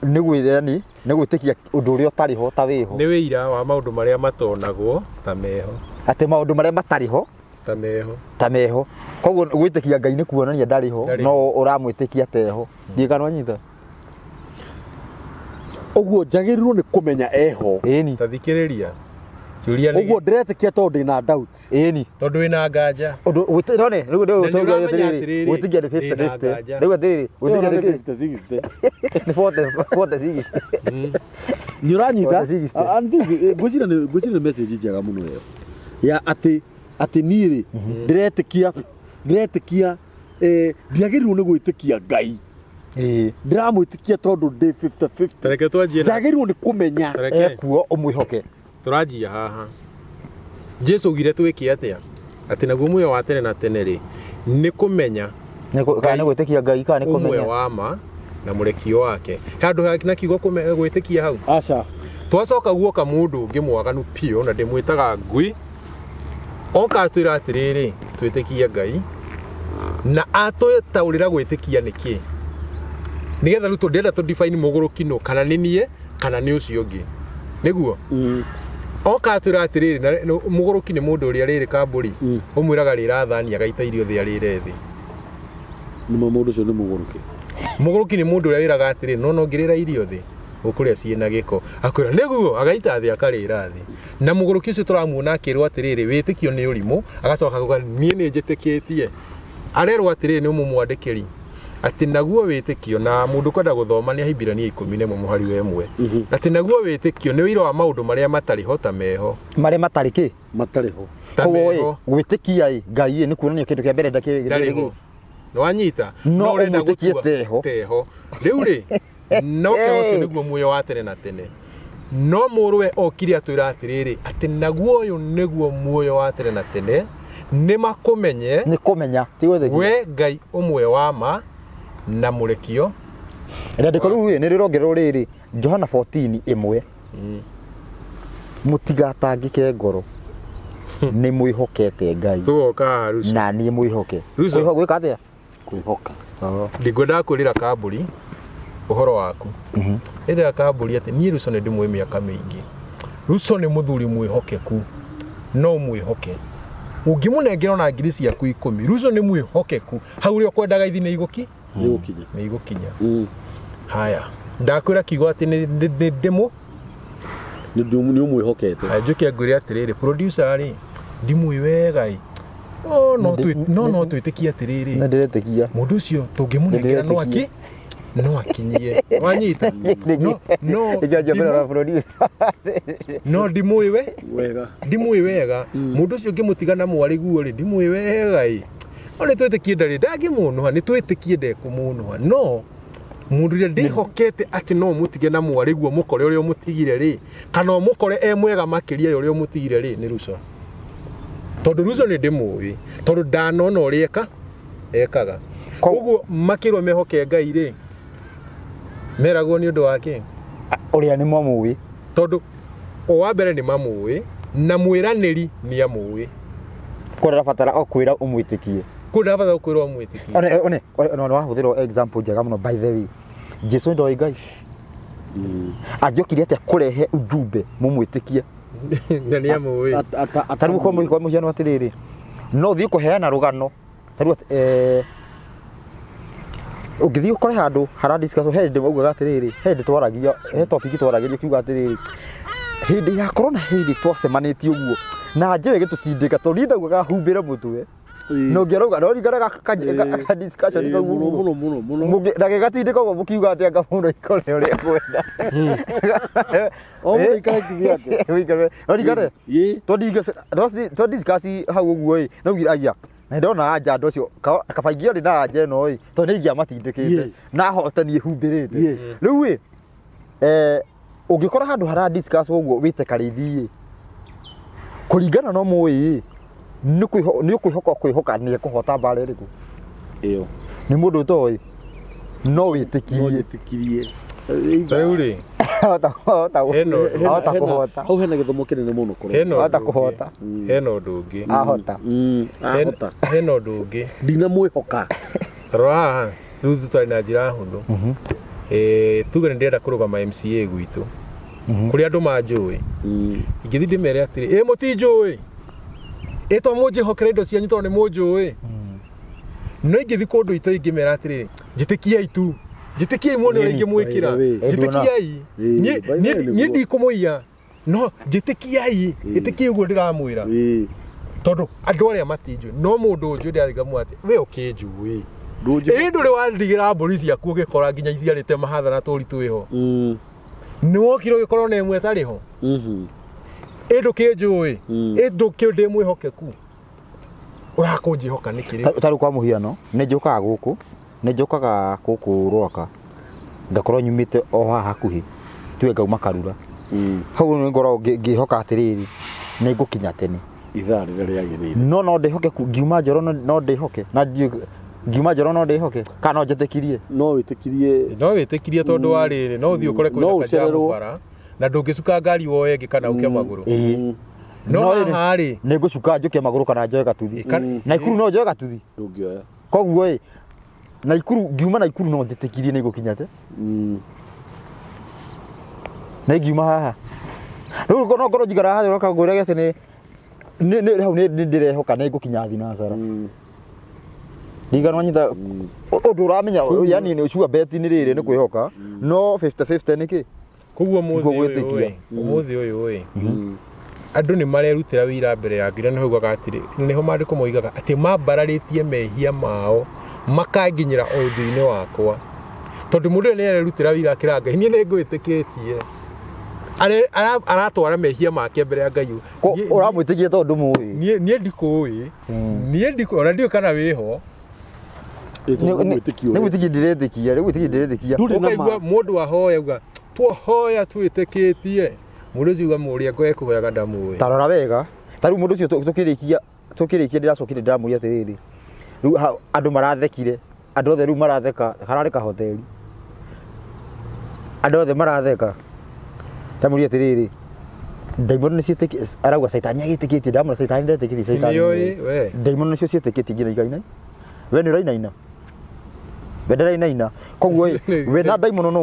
nĩ gwĩthani nĩ gwĩtĩkia ũndũ ũrĩa ũtarĩ ho ta wĩho. Nĩ wĩira wa maũndũ marĩa matonagwo ta meho. Atĩ maũndũ marĩa matarĩ ho ta meho. Ta meho. Koguo gwĩtĩkia Ngai nĩ kuonania ndarĩ ho, Ndarĩ no ũramwĩtĩkia teho. Ndiĩ kana wanyita? Ũguo njagĩrĩirwo nĩ kũmenya eho. Ĩni. Ta thikĩrĩria. Kĩũria nĩ Ũguo ndĩretĩkia tondũ ndĩna doubt. Ĩni. Tondũ wĩna nganja. Ũndũ none, rĩu Na nĩ tũuga ũramenya atĩrĩrĩ, atĩrĩrĩ, gwĩtĩkia nĩ ndĩna 50-50. nganja. Rĩu atĩrĩrĩ, gwĩtĩkia nĩ 50-60. nĩ 40 60. Nĩ ũranyita? 40 60. And this, ngwĩciria nĩ message njega mũno ĩyo. Ya atĩ niĩ rĩ, ndĩretĩkia, ndiagĩrĩirwo nĩ gwĩtĩkia Ngai. Ndĩramwĩtĩkia tondũ ndĩ 50-50. Tareke twanjie na Njagĩrĩirwo nĩ kũmenya. Tareke. Ekuo ũmwĩhoke. Tũranjia haha. Jesu augire twĩke atĩa? Atĩ naguo muoyo wa tene na tene rĩ, nĩ kũmenya Kana nĩ gwĩtĩkia Ngai kana nĩ ũmwe kũmenya. wa ma na mũrekio wake. Handũ na kiugo gwĩtĩkia hau. Aca. Twacoka guoka mũndũ ũngĩ mwaganu biũ na ndĩmwĩtaga ngui. Oka atwĩra atĩrĩrĩ, twĩtĩkie Ngai na atwĩtaũrĩra gwĩtĩkia nĩkĩ. Nĩgetha rĩu tũndĩenda tũ define mũgũrũki nũ, kana nĩ niĩ kana nĩ ũcio ũngĩ. Nĩguo? Oka atwĩra atĩrĩrĩ, na mũgũrũki nĩ mũndũ ũrĩa rĩrĩ kambũri, ũmwĩraga rĩra thani agaita irio thĩ arĩre thĩ. Nĩma mũndũ ũcio nĩ mũgũrũki. Mũgũrũki nĩ mũndũ ũrĩa wĩraga atĩrĩrĩ, no no ngĩrĩra irio thĩ, ũkũrĩa ciĩna gĩko. Akwĩra nĩguo, agaita thĩ akarĩra thĩ. Na mũgũrũki ũcio tũramuona akĩrwo atĩrĩrĩ, wĩtĩkio nĩ ũrimũ, agacoka akauga niĩ nĩ njĩtĩkĩtie. Arerwo atĩrĩrĩ nĩ mũmwandĩkĩri. Atĩ naguo wĩtĩkio, na mũndũ kwenda gũthoma nĩ Ahibirania 11 mũhari wa 1. Atĩ naguo wĩtĩkio nĩ ũira wa maũndũ marĩa matarĩ ho ta meho. Marĩa matarĩ kĩ? Matarĩ ho. Ta Koguo ĩ, meho. gwĩtĩkia ĩ Ngai ĩ nĩ kuonania kĩndũ kĩa mbere ndakĩ Ndarĩ ho. Nĩwanyita? No ũrenda ũmwĩtĩkie gũtua teho. Teho. Rĩu rĩ, no kĩo ũcio nĩguo muoyo wa tene na tene. No mũrũwe okire atwĩra atĩrĩrĩ, atĩ naguo ũyũ nĩguo muoyo wa tene na tene, nĩ makũmenye nĩ kũmenya ti gwĩtĩkia. we Ngai ũmwe wa ma na mũrekio. Rĩandĩko rĩu ĩ nĩ rĩrongererwo rĩrĩ Johana 14:1. Mũtigatangĩke ngoro, nĩ mwĩhokete Ngai Tũgoka haha Ruco. na niĩ mwĩhoke. Ruco. Gwĩka atĩa? Kwĩhoka. Ndingwendaga kwĩrĩra kambũri ũhoro waku. Ĩrĩra kambũri atĩ niĩ Ruco nĩ ndĩmũĩ mĩaka mĩingĩ. Ruco nĩ mũthuri mwĩhokeku, no ũmwĩhoke. Ũngĩmũnengera ona ngiri ciaku 10, Ruco nĩ mwĩhokeku. Hau ũrĩa ũkwendaga ithi nĩ igũki? Nĩ gũkinya. Nĩ igũkinya. Haya, ndakwĩra kiugo atĩ nĩ ndĩmũ Nĩ ũmwĩhokete. Haya, njũke ngwĩre atĩrĩrĩ, producer rĩ, ndimũĩ wega ĩ. Oh, no no twĩtĩkie atĩrĩrĩ. Nĩ ndĩretĩkia. Mũndũ ũcio tũngĩmũnengera no aki no akinyie. Wanyita? No no Ĩkĩanjia mbere na producer. no ndimũĩ we Wega. ndimũĩ wega. Mũndũ ũcio ngĩmũtiga na mwarĩ guo rĩ, ndimũĩ wega ĩ. No nĩ twĩtĩkie ndarĩ ndangĩmũnũha, nĩ twĩtĩkie ndekũmũnũha. No mũndũ ũrĩa ndĩhokete atĩ no ũmũtige na mwarĩ guo mũkore ũrĩa ũmũtigire rĩ, kana ũmũkore e mwega makĩria ya ũrĩa ũmũtigire rĩ, nĩ Ruco. Tondũ Ruco nĩ ndĩmũĩ, tondũ ndanona ũrĩa eka ekaga. Koguo makĩrwo mehoke Ngai rĩ, meragwo nĩ ũndũ wa kĩ? Ũrĩa nĩ mamũĩ. Tondũ o wa mbere nĩ mamũĩ, na mwĩranĩri nĩ amũĩ. Kũrĩa ũrabatara o kwĩra ũmwĩtĩkie. Kũrĩa ũrabatara kwĩrwo ũmwĩtĩkie. One one one wahũthĩrwo example njega mũno by the way. Jesu ndoĩ Ngai. Angĩokire atĩa kũrehe ujumbe mũmwĩtĩkie? Na nĩ amũĩ. Ta rĩu kwa mũhiano atĩrĩrĩ, no ũthiĩ kũheana rũgano ta rĩu ũngĩthiĩ ũkore handũ hara discuss he hĩndĩ maugaga atĩrĩrĩ, he hĩndĩ twaragia, he topic twaragĩria ũkiuga atĩrĩrĩ, hĩndĩ ya corona hĩndĩ twacemanĩtie ũguo na njĩra ĩgĩtũtindĩka tondũ niĩ ndaugaga humbĩre mũtwe na ũngĩ arauga no ringana ka discussion kau Mũno ũguo. mũno mũno mũno. Na gĩgatindĩka ũguo mũkiuga atĩ anga mũndũ aikore ũrĩa ekwenda. O mũndũ aikare kivyake. Ũikare- no ringane Ĩ. twa discuss hau ũguo ĩ naugire aya na ndona anja andũ acio kaba ingĩarĩ na anja ĩno ĩ tondũ nĩ ingĩamatindĩkĩte Yes. na hote niĩ humbĩrĩte Yes. rĩu ĩ ũngĩkora handũ hara discuss ũguo wĩte karĩithi ĩ kũringana no mũĩ ĩ nĩ ũkwĩhoka kwĩhoka nĩ ekũhota mbara ĩrĩkũ Ĩyo. nĩ mũndũ ũtoĩ no No wĩtĩkirie njĩtĩkirie. Rĩu rĩ, Hena ũndũ. ahota kũhota Hau hena gĩthomo kĩnene mũno kũrĩ. hena Ahota ũndũ ũngĩ. kũhota. Hena ũndũ ũngĩ. ahota Ahota. Hena ũndũ ũngĩ. Ndinamwĩhoka. Rora haha, rĩu tũtarĩ na njĩra hũthũ. Tuge nĩ ndĩrenda kũrũgama MCA gwitũ. Kũrĩa andũ manjũĩ. Ingĩthiĩ ndĩmere atĩrĩ, ĩ mũtinjũĩ. Ĩ to mũnjĩhokere indo cianyu tondũ nĩ mũnjũĩ. No ingĩthiĩ kũndũ itũ ingĩmera atĩrĩ, njĩtĩkiai tu. Njĩtĩkiai muone ũrĩa ingĩmwĩkĩra. Njĩtĩkiai. Niĩ ndikũmũiya. No njĩtĩkiai, ĩtĩkiai ũguo ndĩramwĩra. Tondũ andũ arĩa matinjũĩ, no mũndũ ũnjũĩ ndĩrathiĩ ngamwĩra atĩ, we ũkĩnjũĩ. Ĩ ndũrĩ wandigĩra mbũri ciaku ũgĩkora nginya iciarĩte mahatha na tũri twĩho. Nĩ wokire ũgĩkora ona ĩmwe ĩtarĩ ho. Ĩ ndũkĩnjũĩ. Ĩ ndũkĩũĩ ndĩ mwĩhokeku. Ũrakũnjĩhoka nĩkĩ rĩu? Ta rĩu kwa mũhiano nĩ njũkaga gũkũ nĩ njũkaga gũkũ Rwaka ngakorwo nyumĩte o haha hakuhĩ tuge ngauma Karura hau nĩ ngoragwo ngĩhoka atĩrĩrĩ nĩ ngũkinya tene Ithaa rĩrĩa rĩagĩrĩire. no no ndĩhoke ngiuma Njoro no ndĩhoke na ngiuma Njoro no ndĩhoke kana no njĩtĩkirie No wĩtĩkirie. No wĩtĩkirie tondũ wa rĩrĩ, no ũthiĩ ũkore No kwĩna kajamu ũcererwo. bara na ndũngĩcuka ngari woe ĩngĩ kana ũke magũrũ. Ĩĩ. No No ĩrĩ- haha rĩ, nĩ ngũcuka njũke magũrũ kana njoe gatuthi Naikuru no njoe gatuthi Ndũngĩoya. koguo ĩ Naikuru ngiuma Naikuru no njĩtĩkirie nĩ ngũkinya te na ingiuma haha rĩu no ngorwo njikara haha ũroka ngwĩre atĩ nĩ hau nĩ ndĩrehoka nĩ ngũkinya thinacara ndigana wanyita ũndũ ũramenya yani nĩ sure bet nĩ rĩrĩ nĩ kwĩhoka no 50-50 nĩkĩ Koguo ũmũthĩ Nĩguo ũyũ gwĩtĩkia. ĩ, ũmũthĩ ũyũ ĩ, andũ nĩ marerutĩra wĩira mbere ya Ngai na nĩho augaga atĩrĩ, nĩho maandĩko moigaga atĩ mambararĩtie mehia mao Makanginyĩra o ũthiũ-inĩ wakwa. Tondũ mũndũ ũyũ nĩ arerutĩra wĩira akĩra Ngai, niĩ nĩ ngwĩtĩkĩtie. Aratwara mehia make mbere ya Ngai. Ũramwĩtĩkia tondũ ndũmũĩ. Niĩ ndikũĩ. Niĩ ndikũĩ, ona ndiũĩ kana wĩho. Nĩ gwĩtĩkia ndĩretĩkia, nĩ gwĩtĩkia ndĩretĩkia. Ũkaigua mũndũ ahoya uga, twahoya twĩtĩkĩtie. Mũndũ ũcio uga mũrĩa ekũhoyaga ndamũĩ. Ta rora wega. Ta rĩu mũndũ ũcio tũkĩrĩkia tũkĩrĩkia ndĩracokire ndĩramũria atĩrĩrĩ. Rĩu andũ marathekire. Andũ othe rĩu maratheka, kararĩ kahoteri. Andũ othe maratheka. Ndamũria atĩrĩrĩ, ndaimono nĩ ciĩtĩkĩtie, arauga caitani agĩtĩkĩtie, ndamwĩra caitani ndetĩkĩtie caitani. Nĩũĩ we. Ndaimono nĩcio ciĩtĩkĩtie nginya ikainaina. We nĩ ũrainaina? We ndarainaina. Koguo ĩ, we na ndaimono no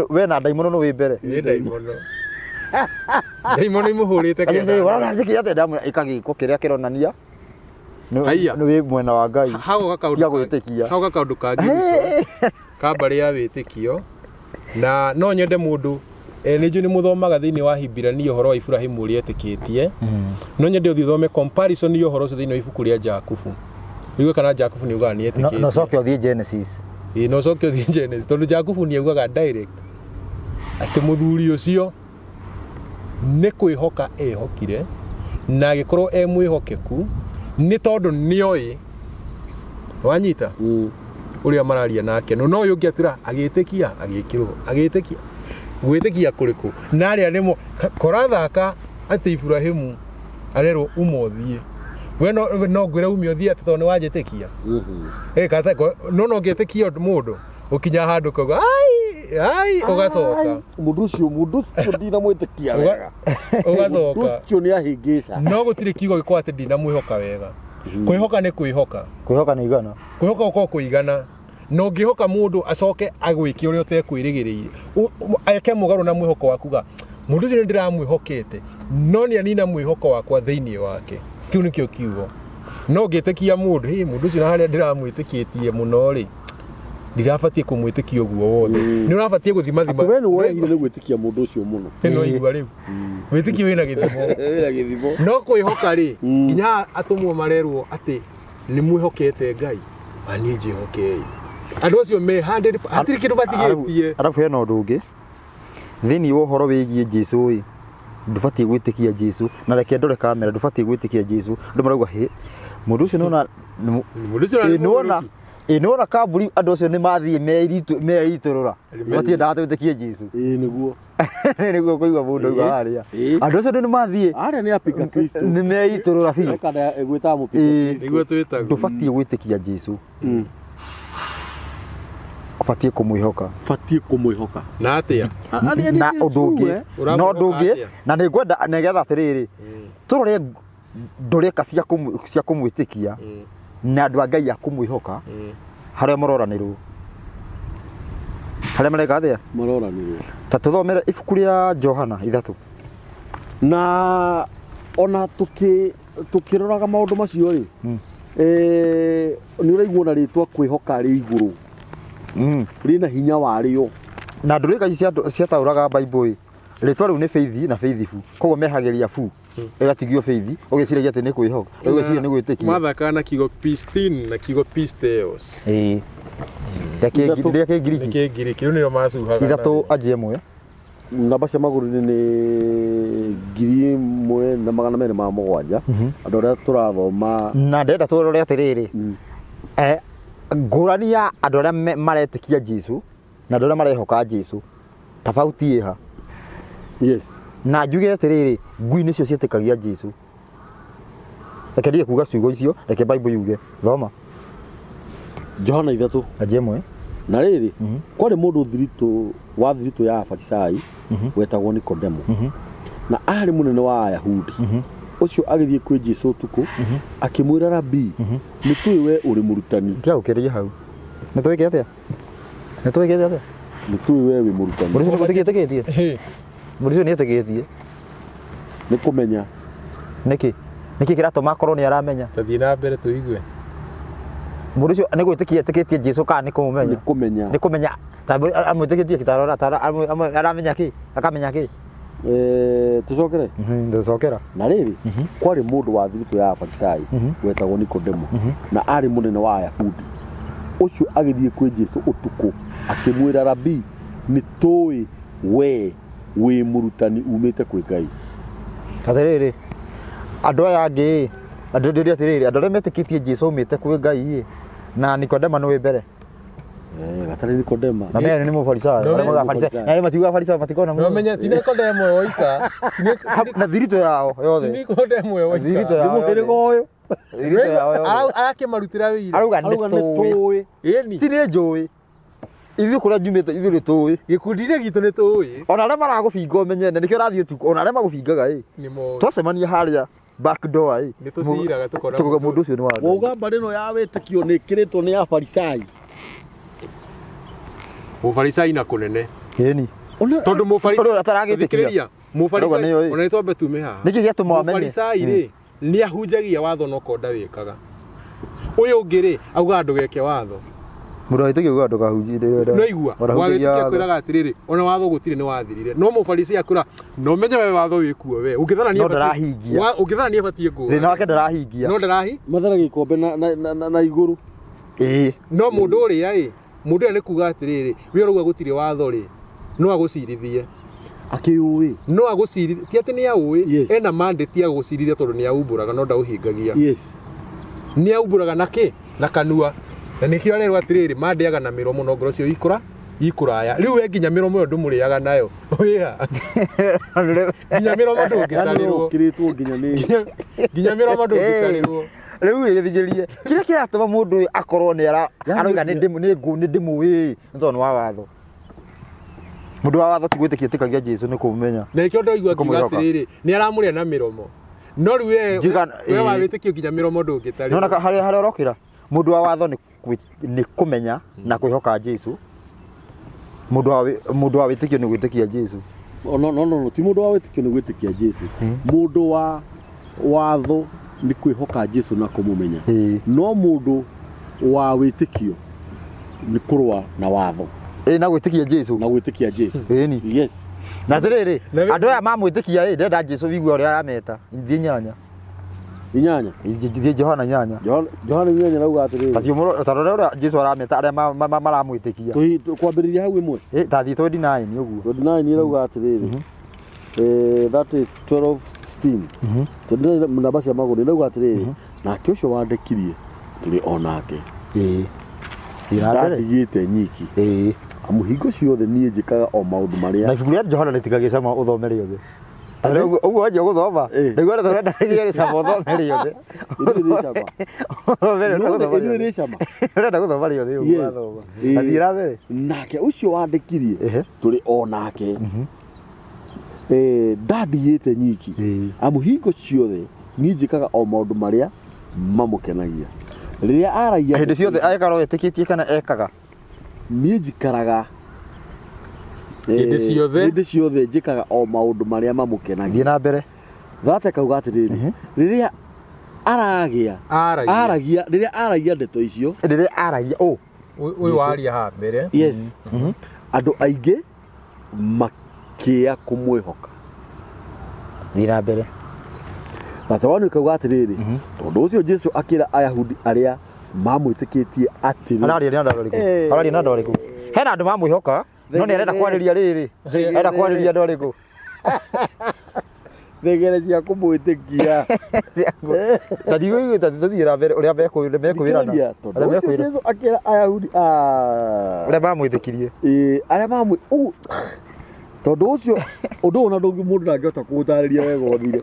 we na ndaimono no wĩ mbere. Nĩ ndaimono. Ndaimono imũhũrĩte kenda. Ũrona njĩkĩre atĩa ndamwĩra ĩka gĩko kĩrĩa kĩronania nĩ wĩ mwena wa Ngai. Hau kaũndũ Tiga gwĩtĩkia. Hau kaũndũ kangĩ ka mbarĩ ya wĩtĩkio na no nyende mũndũ nĩ njũĩ nĩ mũthomaga thĩinĩ wa Hibirania ũhoro wa Iburahĩmu ũrĩa etĩkĩtie. No nyende ũthiĩ ũthome comparison ya ũhoro ũcio thĩinĩ wa ibuku rĩa Jakubu. Ũigue kana Jakubu nĩ augaga nĩ etĩkĩtie. No ũcoke ũthiĩ Genesis. Ĩĩ no ũcoke ũthiĩ Genesis tondũ Jakubu nĩ augaga direct atĩ mũthuri ũcio nĩ kwĩhoka ehokire na agĩkorwo e mwĩhokeku nĩ tondũ nĩoĩ wanyita ũrĩa mararia nake no no ũyũ ũngĩ atĩra agĩtĩkia agĩkĩrwo agĩtĩkia gwĩtĩkia kũrĩkũ na arĩa nĩmo korathaka atĩ Iburahĩmu arerwo uma ũthiĩ we no no ngwĩre ume ũthiĩ atĩ tondũ nĩ wanjĩtĩkia no no ngĩtĩkia mũndũ ũkinya handũ kauga ai ai ũgacoka Mũndũ ũcio mũndũ ũcio ndinamwĩtĩkia wega. Ũgacoka. Mũndũ ũcio nĩ ahĩngĩca. No gũtirĩ kiugo gĩkorwo atĩ ndinamwĩhoka wega. Kwĩhoka nĩ kwĩhoka. Kwĩhoka nĩ igana. Kwĩhoka gũkorwo kũigana. Na ũngĩhoka mũndũ acoke agwĩke ũrĩa ũtekwĩrĩgĩrĩire, eke mũgarũ na mwĩhoko waku ga mũndũ ũcio nĩ ndĩramwĩhokete no nĩ anina mwĩhoko wakwa thĩinĩ wake. Kĩu nĩkĩo kiugo. No ũngĩtĩkia mũndũ, hĩ mũndũ ũcio na harĩa ndĩramwĩtĩkĩtie mũno rĩ, ndirabatiĩ kũmwĩtĩkia ũguo wothe. Nĩ ũrabatiĩ gũthimathima. Atĩ we nĩ worehire nĩ gwĩtĩkia mũndũ ũcio mũno. Nĩ waigua rĩu. Wĩtĩkio wĩna gĩthimo. Wĩna gĩthimo. No kwĩhoka rĩ, nginya atũmwo marerwo atĩ nĩ mwĩhokete Ngai, na niĩ njĩhokei. Andũ acio me 100 hatirĩ kĩndũ matigĩtie. Arabu hena ũndũ ũngĩ thĩinĩ wa ũhoro wĩgiĩ Jesu ĩ, ndũbatiĩ gwĩtĩkia Jesu, na reke ndore kamera, ndũbatiĩ gwĩtĩkia Jesu. Andũ marauga hĩ, mũndũ ũcio nĩwona Mũndũ ũcio nĩ nĩwona ĩ nĩwona kamburi andũ acio nĩ mathiĩ meitũrũra, matiendaga twĩtĩkie Jesu. Ĩ nĩguo. Nĩguo kũigua mũndũ auga harĩa. Andũ acio nĩ mathiĩ Harĩa nĩ apinga Kristo. nĩ meitũrũra biũ. Kana gwĩtaga mũpinga Kristo. Nĩguo twĩtagwo. Ndũbatiĩ gwĩtĩkia Jesu. Ũbatiĩ kũmwĩhoka. Batiĩ kũmwĩhoka. Na atĩa? Na ũndũ ũngĩ, na ũndũ ũngĩ, na nĩ ngwenda nĩgetha atĩrĩrĩ, tũrore ndũrĩka cia kũmwĩtĩkia na andũ a Ngai a kũmwĩhoka harĩa maroranĩrwo. Harĩa mareka atĩa? Maroranĩrwo. Ta tũthomere ibuku rĩa Johana 3. Na ona tũkĩroraga maũndũ macio rĩ, nĩ ũraigua na rĩtwa kwĩhoka rĩ igũrũ. Rĩna hinya warĩo. Na ndũrĩka ici ciataũraga Bible ĩ, rĩtwa rĩu nĩ faith na faithful. Koguo mehagĩria fu. Ĩgatigio faith, ũgĩciragia atĩ nĩ kwĩhoka, ũgĩciria nĩ gwĩtĩkia. Mathakaga na kiugo pistin na kiugo pisteos. Ĩĩ. Rĩa Kĩngiriki. Nĩ Kĩngiriki, rĩu nĩrĩo macuhaga. 3 anjie 1. Namba cia magũrũ-inĩ nĩ 1207. Andũ arĩa tũrathoma. Na ndĩrenda tũrore atĩrĩrĩ. Ngũrani ya andũ arĩa maretĩkia Jesu na andũ arĩa marehoka Jesu, tofauti ĩha? Yes. Na njuge atĩrĩrĩ, ngui nĩcio ciĩtĩkagia Jesu. Reke ndige kuga ciugo icio, reke Bible yuge. Thoma. Johana 3. Anjie 1. Na rĩrĩ, kwarĩ mũndũ thiritũ wa thiritũ ya Afarisai wetagwo Nikodemo. Na aarĩ mũnene wa Ayahudi. Ũcio agĩthiĩ kwĩ Jesu ũtukũ, akĩmwĩra Rabii, nĩ tũĩ we ũrĩ mũrutani. Tiga gũkĩrĩria hau. Nĩ tũĩke atĩa? Nĩ tũĩke atĩa? Nĩ tũĩ we wĩ mũrutani. Mũndũ ũcio nĩ gwĩtĩkĩtie? Mũndũ ũcio nĩ etĩkĩtie. Nĩ kũmenya. Nĩkĩ? Nĩkĩ kĩratũma akorwo nĩ aramenya? Tathiĩ na mbere tũigue. Mũndũ ũcio nĩ gwĩtĩkia etĩkĩtie Jesu kana nĩ kũmũmenya? Nĩ kũmenya. Nĩ kũmenya. Ta amwĩtĩkĩtie kĩtarora, aramenya kĩ? Akamenya kĩ? Tũcokere? Tũcokera. Na rĩrĩ, kwarĩ mũndũ wa thiritũ ya Afarisai wetagwo Nikodemo, na aarĩ mũnene wa Ayahudi. Ũcio agĩthiĩ kwĩ Jesu ũtukũ akĩmwĩra, Rabii, nĩ tũĩ wee wĩ mũrutani umĩte kwĩ Ngai. Atĩrĩrĩ, andũ aya angĩ andũ ndĩũrie atĩrĩrĩ, andũ arĩa metĩkĩtie Jesu aumĩte kwĩ Ngai ĩ, na Nikodema nĩ wĩ mbere. Eh, gatarĩ Nikodema. Na menya nĩ mũfarisayo. No, Arĩa maugaga Farisayo. Na arĩa matiugaga Farisayo matikona No muoyo. menya ti Nikodemo we woika. Na thiritũ yao Ti yothe. Nikodemo we woika. Thiritũ Nĩ yao mũhĩrĩga yothe. ũyũ. Thiritũ yao yothe. Arakĩmarutĩra wĩira. Arauga nĩ Arauga nĩ tũĩ. tũĩ. Ĩni. Ti nĩ njũĩ. Ithuĩ kũrĩa njumĩte ithuĩ nĩ tũĩ. Gĩkundi-inĩ gitũ nĩ tũĩ. Ona arĩa maragũbinga ũmenye na nĩkĩo ũrathiĩ ũtukũ. Ona arĩa magũbingaga ĩ. Nĩ moĩ. Twacemania harĩa back door ĩ. Nĩ tũciraga tũkona Tũkauga mũndũ ũcio nĩ wa Ngai. Wauga mbarĩ ĩno ya wĩtĩkio nĩ ĩkĩrĩtwo nĩ Afarisai. Mũfarisai na kũnene. Ĩni. Tondũ mũfarisai Ũndũ ũrĩa ataragĩtĩkia. Thikĩrĩria. Arauga Mũfarisai nĩyo ĩ. ona nĩ twambe tume haha. Nĩkĩ gĩatũma amenye? Mũfarisai rĩ nĩ ahunjagia watho no konda wĩkaga. Ũyũ ũngĩ rĩ augaga ndũgeke watho. Mũndũ wa wĩtĩkio augaga ndũkahunjie. No igua wawĩtĩkia kwĩraga atĩrĩrĩ ona watho gũtirĩ nĩ wathirire. No mũfarisai akwĩra no menye we watho wĩkuo we. Ũngĩthara niĩ No batiĩ- ndarahingia. Ũngĩthara niĩ batiĩ ngũũrage. Thĩna wake ndarahingia. No ndarahi. Mathara gĩkombe na igũrũ. Ĩĩ. No mũndũ ũrĩa ĩ mũndũ ũrĩa nĩ kuga atĩrĩrĩ we ũrauga gũtirĩ watho rĩ no agũcirithie. Akĩũĩ. No agũcirithie ti atĩ nĩ aũĩ Yes. ena mandate ya gũcirithia tondũ nĩ aumbũraga no ndaũhingagia. Yes. Nĩ aumbũraga na kĩ na kanua na nĩkĩo arerwo atĩrĩrĩ mandĩaga na mĩromo no ngoro cio ikũra ikũraya rĩu we nginya mĩromo ĩyo ndũmũrĩaga nayo wĩha nginya mĩromo Yaani ndũngĩtarĩrwo ũkĩrĩtwo nginya nĩ nginya mĩromo ndũngĩtarĩrwo Rĩu ĩgĩthikĩrie kĩrĩa kĩratũma mũndũ ũyũ akorwo nĩ ara Yaani arauga nĩ ndĩmũ nĩ ngũ nĩ ndĩmũĩ nĩ tondũ nĩ wa watho. Mũndũ wa watho ti gwĩtĩkia etĩkagia Jesu nĩ kũmũmenya. Na nĩkĩo ndoigua ngiuga Kũmwĩhoka. atĩrĩrĩ nĩ aramũrĩa na mĩromo no rĩu we we wa wĩtĩkio nginya mĩromo ndũngĩtarĩrwo. Nona harĩa harĩa ũrokĩra mũndũ wa watho nĩ nĩ kũmenya na kwĩhoka Jesu. Mũndũ wa mũndũ wa wĩtĩkio nĩ gwĩtĩkia Jesu. No no no no ti mũndũ wa wĩtĩkio nĩ gwĩtĩkia Jesu. Mũndũ wa watho nĩ kwĩhoka Jesu na kũmũmenya. No mũndũ wa wĩtĩkio nĩ kũrũa na watho. Ĩ na gwĩtĩkia Jesu. Na gwĩtĩkia Jesu. Ĩni. Yes. Na atĩrĩrĩ andũ aya mamwĩtĩkia ĩ ndenda Jesu wigua ũrĩa arameta. Thiĩ nyanya. Inyanya. Thiĩ Johana inyanya. Johana inyanya rauga atĩrĩrĩ. Tathiĩ mũro ta rora ũrĩa Jesu arameta arĩa maramwĩtĩkia. Kwambĩrĩria hau ĩmwe. Ĩ tathiĩ 29 ũguo. 29 rauga atĩrĩrĩ. That is 12:16. 29 namba cia magũrũ rauga atĩrĩrĩ. Nake ũcio wandekirie tũrĩ o nake. Ĩĩ. Ndandigĩte nyiki. Ĩĩ. Amu hingo ciothe niĩ njĩkaga o maũndũ marĩa. Na ibuku rĩa Johana rĩtigagĩcama ũthome rĩothe. Ũguo wanjia gũthoma nĩguo ũrenda rĩgĩcama ũthome rĩothe. Ũrenda gũthoma rĩothe ũguo wathoma. Athiĩ na mbere. Nake ũcio wandekirie tũrĩ o nake. Ndandigĩte nyiki. Amu hingo ciothe niĩ njĩkaga o maũndũ marĩa mamũkenagia. Rĩrĩa aragia hĩndĩ ciothe ekaga etĩkĩtie kana ekaga. Niĩ njikaraga hĩndĩ ciothe hĩndĩ ciothe njĩkaga o maũndũ marĩa mamũkenagia. Thiĩ na mbere. Thate kauga atĩrĩrĩ rĩrĩa aragia aragia rĩrĩa aragia ndeto icio rĩrĩa aragia ũ ũyũ waria haha mbere. Yes. Andũ aingĩ makĩya kũmwĩhoka. Thiĩ na mbere. Thate kauga atĩrĩrĩ tondũ ũcio Jesu akĩra Ayahudi arĩa mamwĩtĩkĩtie atĩrĩ. Araria na andũ arĩkũ? Araria na andũ arĩkũ? Hena andũ mamwĩhoka no nĩ arenda kwarĩria rĩrĩ. Arenda kwarĩria andũ arĩkũ? Thegere cia kũmwĩtĩkia. Tathiĩ tathiĩ na mbere ũrĩa mekwĩrana. Tondũ ũcio Jesu akĩra Ayahudi arĩa mamwĩtĩkirie. Arĩa mamwĩ tondũ ũcio ũndũ ũyũ ona mũndũ ndangĩhota kũũtarĩria wega ũthire.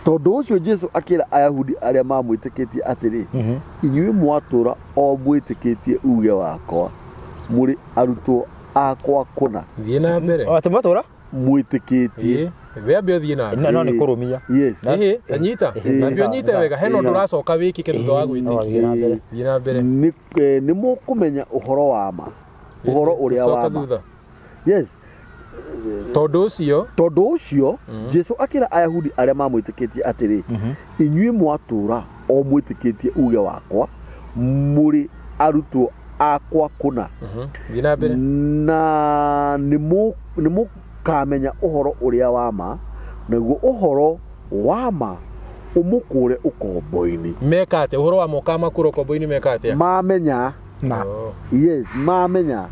Tondũ ũcio Jesu akĩra Ayahudi arĩa mamwĩtĩkĩtie atĩrĩ inyuĩ mwatũra o mwĩtĩkĩtie uge wakwa mũrĩ arutwo akwa kũna. Thiĩ na mbere. Atĩ mwatũra? Mwĩtĩkĩtie. We ambe ũthiĩ na mbere. No nĩ kũrũmia. Yes. Ĩhĩ, anyita. Ambe ũnyite wega. Hena ũndũ ũracoka wĩkĩke thutha wa gwĩtĩkia. Thiĩ na mbere. Nĩ mũkũmenya ũhoro wa ma. Ũhoro ũrĩa wa ma. Yes. Tondũ ũcio Jesu akĩra Ayahudi arĩa mamwĩtĩkĩtie atĩrĩ inyuĩ mwatũra o mwĩtĩkĩtie uge wakwa mũrĩ arutwo akwa kũna. Thiĩ na mbere. Na nĩ mũkamenya ũhoro ũrĩa wa ma naguo ũhoro wa ma Ũmũkũre ũkombo-inĩ. Meka atĩa ũhoro wa moka makũra ũkombo-inĩ meka atĩa? Mamenya. Ma. Oh. Yes, mamenya.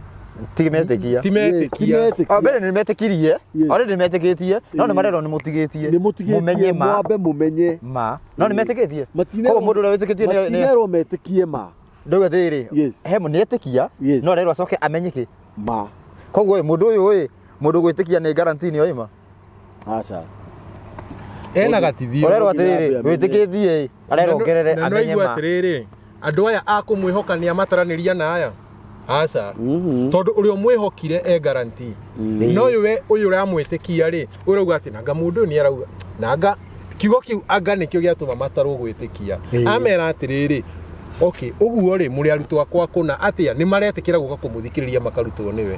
Ti metĩkia. Ti Yes, ti metĩkia. metĩkia. O mbere nĩ metĩkirie. Yes. Already nĩ metĩkĩtie. No nĩ marerwo nĩ mũtigĩtie. Nĩ mũtigĩtie. Mũmenye ma. Mwambe mũmenye. Ma. No nĩ metĩkĩtie. Matinerwo. Koguo mũndũ ũrĩa wĩtĩkĩtie nĩ Matinerwo metĩkie ma. Ndauga atĩrĩrĩ. Yes. He nĩ etĩkia. Yes. No arerwo acoke amenye kĩ. Ma. Koguo ĩ mũndũ ũyũ ĩ mũndũ gwĩtĩkia nĩ guarantee nĩ oima. Aca. Ena gatithio. Ũrerwo nginya atĩrĩrĩ ambe amenye. wĩtĩkĩtie ĩ arerwo ongerere Na amenye noigua ma. atĩrĩrĩ, andũ aya a kũmwĩhoka nĩ amataranĩria na aya aca. Tondũ ũrĩa ũmwĩhokire e guarantee. No ũyũ we ũyũ ũramwĩtĩkia rĩ, ũrauga atĩ nanga mũndũ ũyũ nĩ arauga nanga kiugo kĩu anga nĩkĩo gĩatũma matarwo gwĩtĩkia. Amera atĩrĩrĩ, okay, ũguo rĩ mũrĩ arutwo akwa kũna atĩa nĩ maretĩkĩra gũka kũmũthikĩrĩria makarutwo nĩwe.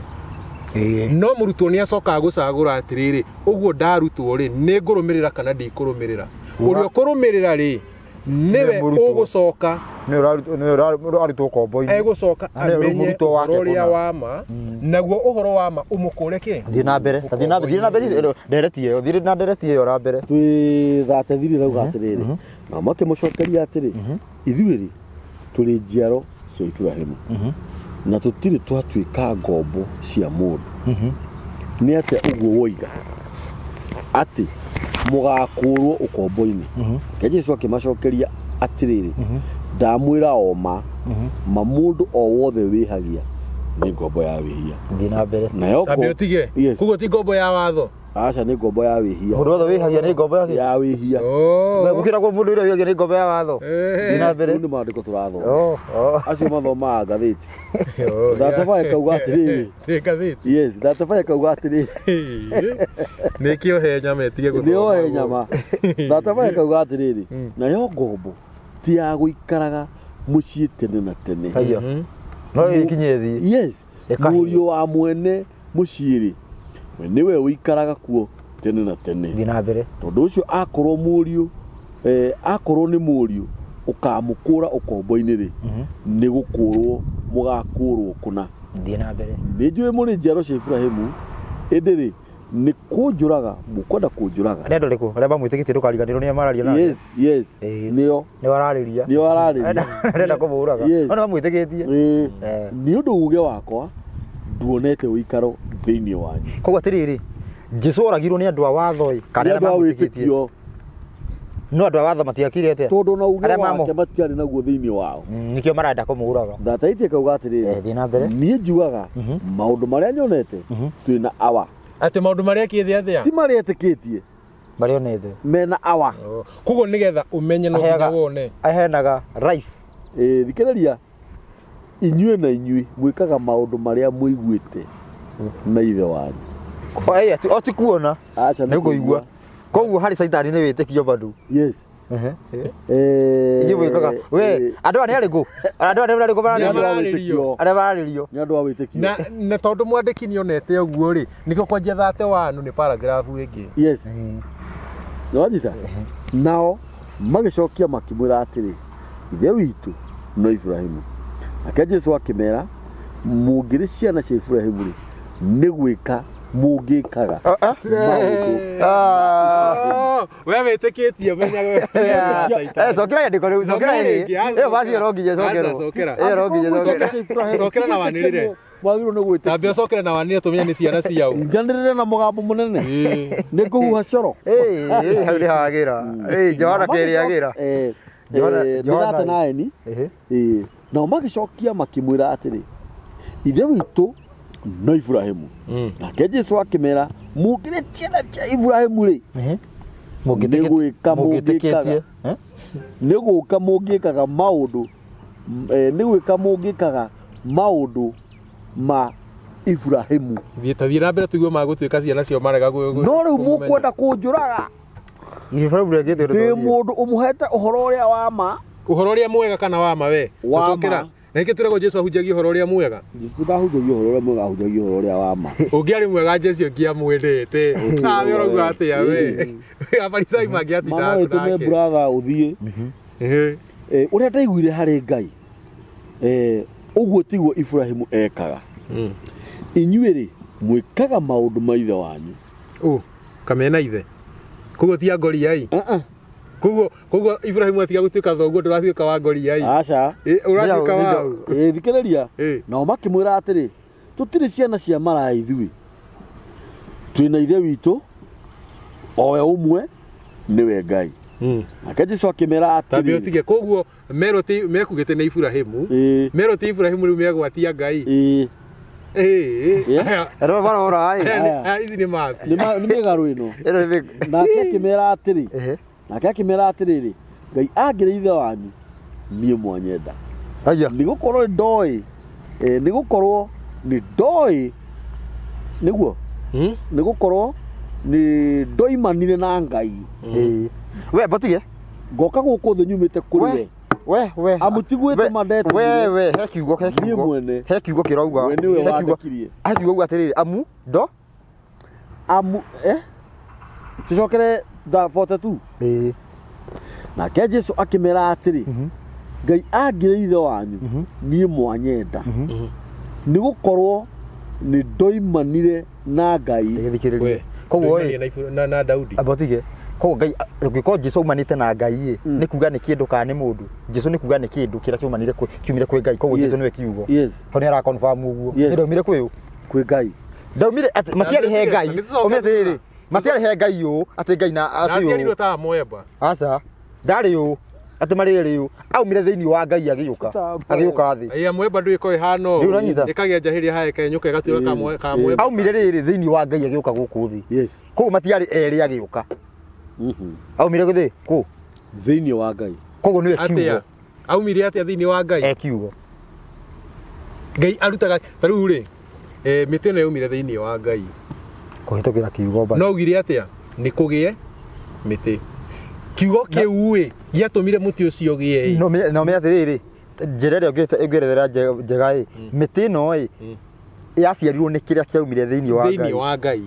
No mũrutwo nĩ acokaga gũcagũra atĩrĩrĩ, ũguo ndarutwo rĩ nĩ ngũrũmĩrĩra kana ndikũrũmĩrĩra. Ũrĩa ũkũrũmĩrĩra rĩ nĩwe Nĩwe mũrutwo. ũgũcoka Nĩ ũrarutwo ũkombo-inĩ. egũcoka Na nĩwe amenye mũrutwo wake ũhoro ũrĩa kũna. wa ma, naguo ũhoro wa ma ũmũkũre kĩ. Thiĩ na mbere. Ta Thiĩ na mbere. Thiĩ na mbere. Ndereti ĩyo. Thiĩ na ndereti ĩyo na mbere. Twĩ thatethiri rauga atĩrĩrĩ, nao makĩmũcokeria atĩrĩ, ithuĩ rĩ tũrĩ njiaro cia Iburahĩmu na tũtirĩ twatuĩka ngombo cia mũndũ. Nĩ atĩa ũguo woiga atĩ mũgakũrwo ũkombo-inĩ? Nake Jesũ akĩmacokeria atĩrĩrĩ, ndamwĩra o ma, ma mũndũ o wothe wĩhagia nĩ ngombo ya wĩhia. Thiĩ na mbere. Nayo Tambe ũtige. Yes. Koguo ti ngombo ya watho. Aca, nĩ ngombo ya wĩhia. Mũndũ wothe wĩhagia nĩ ngombo ya kĩ? Ya wĩhia. Oh. Gũkĩra kwa mũndũ ũrĩa wĩhagia nĩ ngombo ya watho. Thiĩ na mbere. Rĩu nĩ maandĩko tũrathoma. Oh, oh. Acio mathomaga ngathĩti. Oh, Thatabae kauga atĩrĩrĩ. Nĩ ngathĩti. Yes, thatabae kauga atĩrĩrĩ. Nĩ kĩohe nyama ĩtige gũthoma. Nĩ ohe nyama. Thatabae kauga atĩrĩrĩ. Nayo ngombo ti ya gũikaraga mũciĩ tene na tene. Haiya. No ĩkinye thĩ. Yes. Ĩkahĩa. Mũriũ wa mwene mũciĩ rĩ, we nĩwe ũikaraga kuo tene na tene. Thiĩ na mbere. Tondũ ũcio akorwo mũriũ, akorwo nĩ mũriũ ũkamũkũra ũkombo-inĩ rĩ, nĩ gũkũrwo mũgakũrwo kũna. Thiĩ na mbere. Nĩ njũĩ mũrĩ njiaro cia Iburahĩmu, ĩndĩ rĩ nĩ kũnjũraga mũkwenda kũnjũraga. Arĩa andũ arĩkũ? Arĩa mamwĩtĩkĩtie ndũkariganĩrwo nĩ mararia nake. Yes, yes. Ĩĩ. Nĩo. Nĩo ararĩria. Nĩo ararĩria. Arenda kũmũraga. Yes. No nĩ mamwĩtĩkĩtie. Ĩĩ. Eh. Nĩ ũndũ uge wakwa nduonete ũikaro thĩinĩ wanyu. Koguo atĩrĩrĩ, Jesu oragirwo nĩ andũ a watho ĩ, kana Nĩ arĩa andũ a mamwĩtĩkĩtie? wĩtĩkio. No andũ a watho matiakire atĩa? Tondũ na uge Arĩa mamo- wake matiarĩ naguo thĩinĩ wao. Nĩkĩo marenda kũmũraga. Ndataitie kauga atĩrĩrĩ. Eh, thiĩ na mbere. Niĩ njugaga maũndũ marĩa nyonete twĩ na awa. Atĩ maũndũ marĩa kĩthĩ atĩa? Ti marĩa etĩkĩtie. Marĩa onete. Mena awa. Oh. Koguo nĩgetha ũmenye no nginya Aheaga- wone. Aheanaga life. Ĩĩ, thikĩrĩria. Inyuĩ na inyuĩ mwĩkaga maũndũ marĩa mũiguĩte na ithe wanyu. O, ĩ, o ti kuona. Aca, Nĩ kũigua. Koguo harĩ caitani nĩ wĩtĩkio bado. Yes. Inyuĩ mwĩkaga. We, andũ aya nĩ arĩkũ? Andũ aya nĩ arĩkũ Nĩ mararĩrio? andũ a wĩtĩkio. Arĩa mararĩrio. Nĩ andũ a wĩtĩkio. Na tondũ mwandĩki nĩ onete ũguo rĩ, nĩkĩo kwanjia thate wanu nĩ paragraph ĩngĩ. Yes. Nĩwanyita? Nao magĩcokia makĩmwĩra atĩrĩ, ithe witũ no Iburahĩmu. Nake Jesũ akĩmera, mũngĩrĩ ciana cia Iburahĩmu rĩ, nĩ gwĩka mũngĩkaga maũndũ. Ah. We wĩtĩkĩtie menya we. Eh, cokera rĩandĩko rĩu, cokera Cokera rĩrĩ. rĩngĩ, Ĩyo basi ĩyo no nginya Aca, ĩcokerwo. cokera. Ĩyo no nginya ĩcokerwo. Cokera na wanĩrĩre. Wagĩrĩirwo nĩ gwĩtĩkia. Tambia ũcokere na wanĩrĩre tũmenye nĩ ciana ciao. Njanĩrĩre na mũgambo mũnene. Ĩĩ. Nĩ ngũhuha coro. Ĩĩ, ĩĩ, hau nĩ hagĩra. Ĩĩ, Johana kerĩ agĩra. Johana- Nĩ Johana- thate naeni. Ĩhĩ. Ĩĩ. Nao magĩcokia makĩmwĩra atĩrĩ, ithe witũ no Iburahĩmu. Nake Jesũ akĩmera, mũngĩrĩ ciana cia Iburahĩmu rĩ, Ĩhĩ. Nĩ gwĩka Mũngĩtĩkĩtie. mũngĩkaga. Nĩ gũka mũngĩkaga maũndũ, nĩ gwĩka mũngĩkaga maũndũ ma Iburahĩmu. Thiĩ ta thiĩ na mbere tũigue magũtuĩka ciana ciao marega No rĩu mũkwenda kũnjũraga. Iburahĩmu ndekĩte ũndũ Ndĩ ta ũcio. mũndũ ũmũhete ũhoro ũrĩa wa ma. Ũhoro ũrĩa mwega kana wa ma we? Wa ma. Cokera. Na nĩkĩo twĩragwo Jesũ ahunjagia ũhoro ũrĩa mwega. Jesũ ndahunjagia ũhoro ũrĩa mwega, ahunjagia ũhoro ũrĩa wa ma. Ũngĩarĩ mwega Jesũ ũngĩamwendete. Nawe ũrauga atĩa we? Afarisai mangĩatinda Ma no ĩtũme nake. brother ũthiĩ. Ĩhĩ. Ũrĩa ndaiguire harĩ Ngai, ũguo tiguo Iburahĩmu ekaga. Inyuĩ rĩ, mwĩkaga maũndũ ma ithe wanyu. Ũ, kamena ithe. Koguo ti angoriai. Uh-uh. Koguo Ibrahimu atiga gũtuĩka thoguo ndũratuĩka wa ngoriai. Aca. Ũratuĩka wa ũ? Ĩ thikĩrĩria. Nao makĩmwĩra atĩrĩ, tũtirĩ ciana cia maraya ithuĩ, twĩ na ithe witũ o we ũmwe nĩwe Ngai. Nake Jesu akĩmera Tambe atĩrĩ, ũtige koguo merwo ti mekugĩte nĩ Ibrahimu. Merwo ti Ibrahimu rĩu megwatia Ngai. Yeah. Ero barora ĩ. Aya. Ici nĩ mabi. Nĩ mĩgarũ ĩno. Ĩno nĩ Nake akĩmera atĩrĩ, Ehe. nake akĩmera atĩrĩrĩ, Ngai angĩrĩ ithe wanyu, niĩ mwanyenda. Aya. Nĩ gũkorwo nĩ ndoĩ, nĩ gũkorwo nĩ ndoĩ, nĩguo? Nĩ gũkorwo nĩ ndoimanire na Ngai. We botige. Ngoka gũkũ thĩ nyumĩte kũrĩ we. We we. Amu ti gwĩtũma ndetũmire. We we he kiugo he Niĩ kiugo. mwene. He kiugo kĩrauga. We nĩwe He kiugo. wandekirie. He kiugo uga atĩrĩrĩ amu ndo. Amu tucokere tha 42. Nake Jesu akĩmera atĩrĩ, Ngai angĩrĩ ithe wanyu, niĩ mwanyenda. Nĩ gũkorwo nĩ ndoimanire na Ngai. Gĩthikĩrĩrie. Koguo ĩ na Daudi. Abotige. Koguo Ngai ũngĩkorwo Jesu aumanĩte na Ngai ĩ nĩ kuga nĩ kĩndũ kana nĩ mũndũ. Jesu nĩ kuga nĩ kĩndũ kĩrĩa kiumanire kwĩ kiumire kwĩ Ngai. Koguo Jesu nĩwe kiugo. Yes. Ho nĩ ara confirm ũguo. Yes. Nĩ ndaumire kwĩ ũ? Kwĩ Ngai. Ndaumire atĩ matiarĩ he Ngai. Ũmenye atĩrĩrĩ, matiarĩ he Ngai ũũ atĩ Ngai na atĩ Aciarirwo ũũ. ta Moeba. Aca. Ndarĩ ũũ atĩ marĩ erĩ ũũ. Aumire thĩinĩ wa Ngai agĩũka. Agĩũka thĩ. Aya Moeba ndũĩ ko ĩhana ũũ. Rĩu ũranyita? Ĩkagĩa njahĩ ĩrĩa haya ĩkenyũka ĩgatuĩka ka Moeba. Aumire rĩrĩ thĩinĩ wa Ngai agĩũka gũkũ thĩ. Yes. Koguo matiarĩ erĩ agĩũka. Aumire gũthĩ kũ? Thĩinĩ wa Ngai. Koguo nĩwe Atĩa? kiugo. Aumire atĩa thĩinĩ wa Ngai? E kiugo. Ngai arutaga ta rĩu rĩ mĩtĩ ĩno yaumire thĩinĩ wa Ngai. Kũhĩtũkĩra kiugo No augire atĩa? Nĩ kũgĩe mĩtĩ. Kiugo kĩu ĩ gĩatũmire mũtĩ ũcio ũgĩe ĩ. No menye atĩrĩrĩ, njĩra ĩrĩa ũngĩerethera njega ĩ, mĩtĩ ĩno ĩ, yaciarirwo nĩ kĩrĩa kĩaumire thĩinĩ wa Ngai. Thĩinĩ wa Ngai.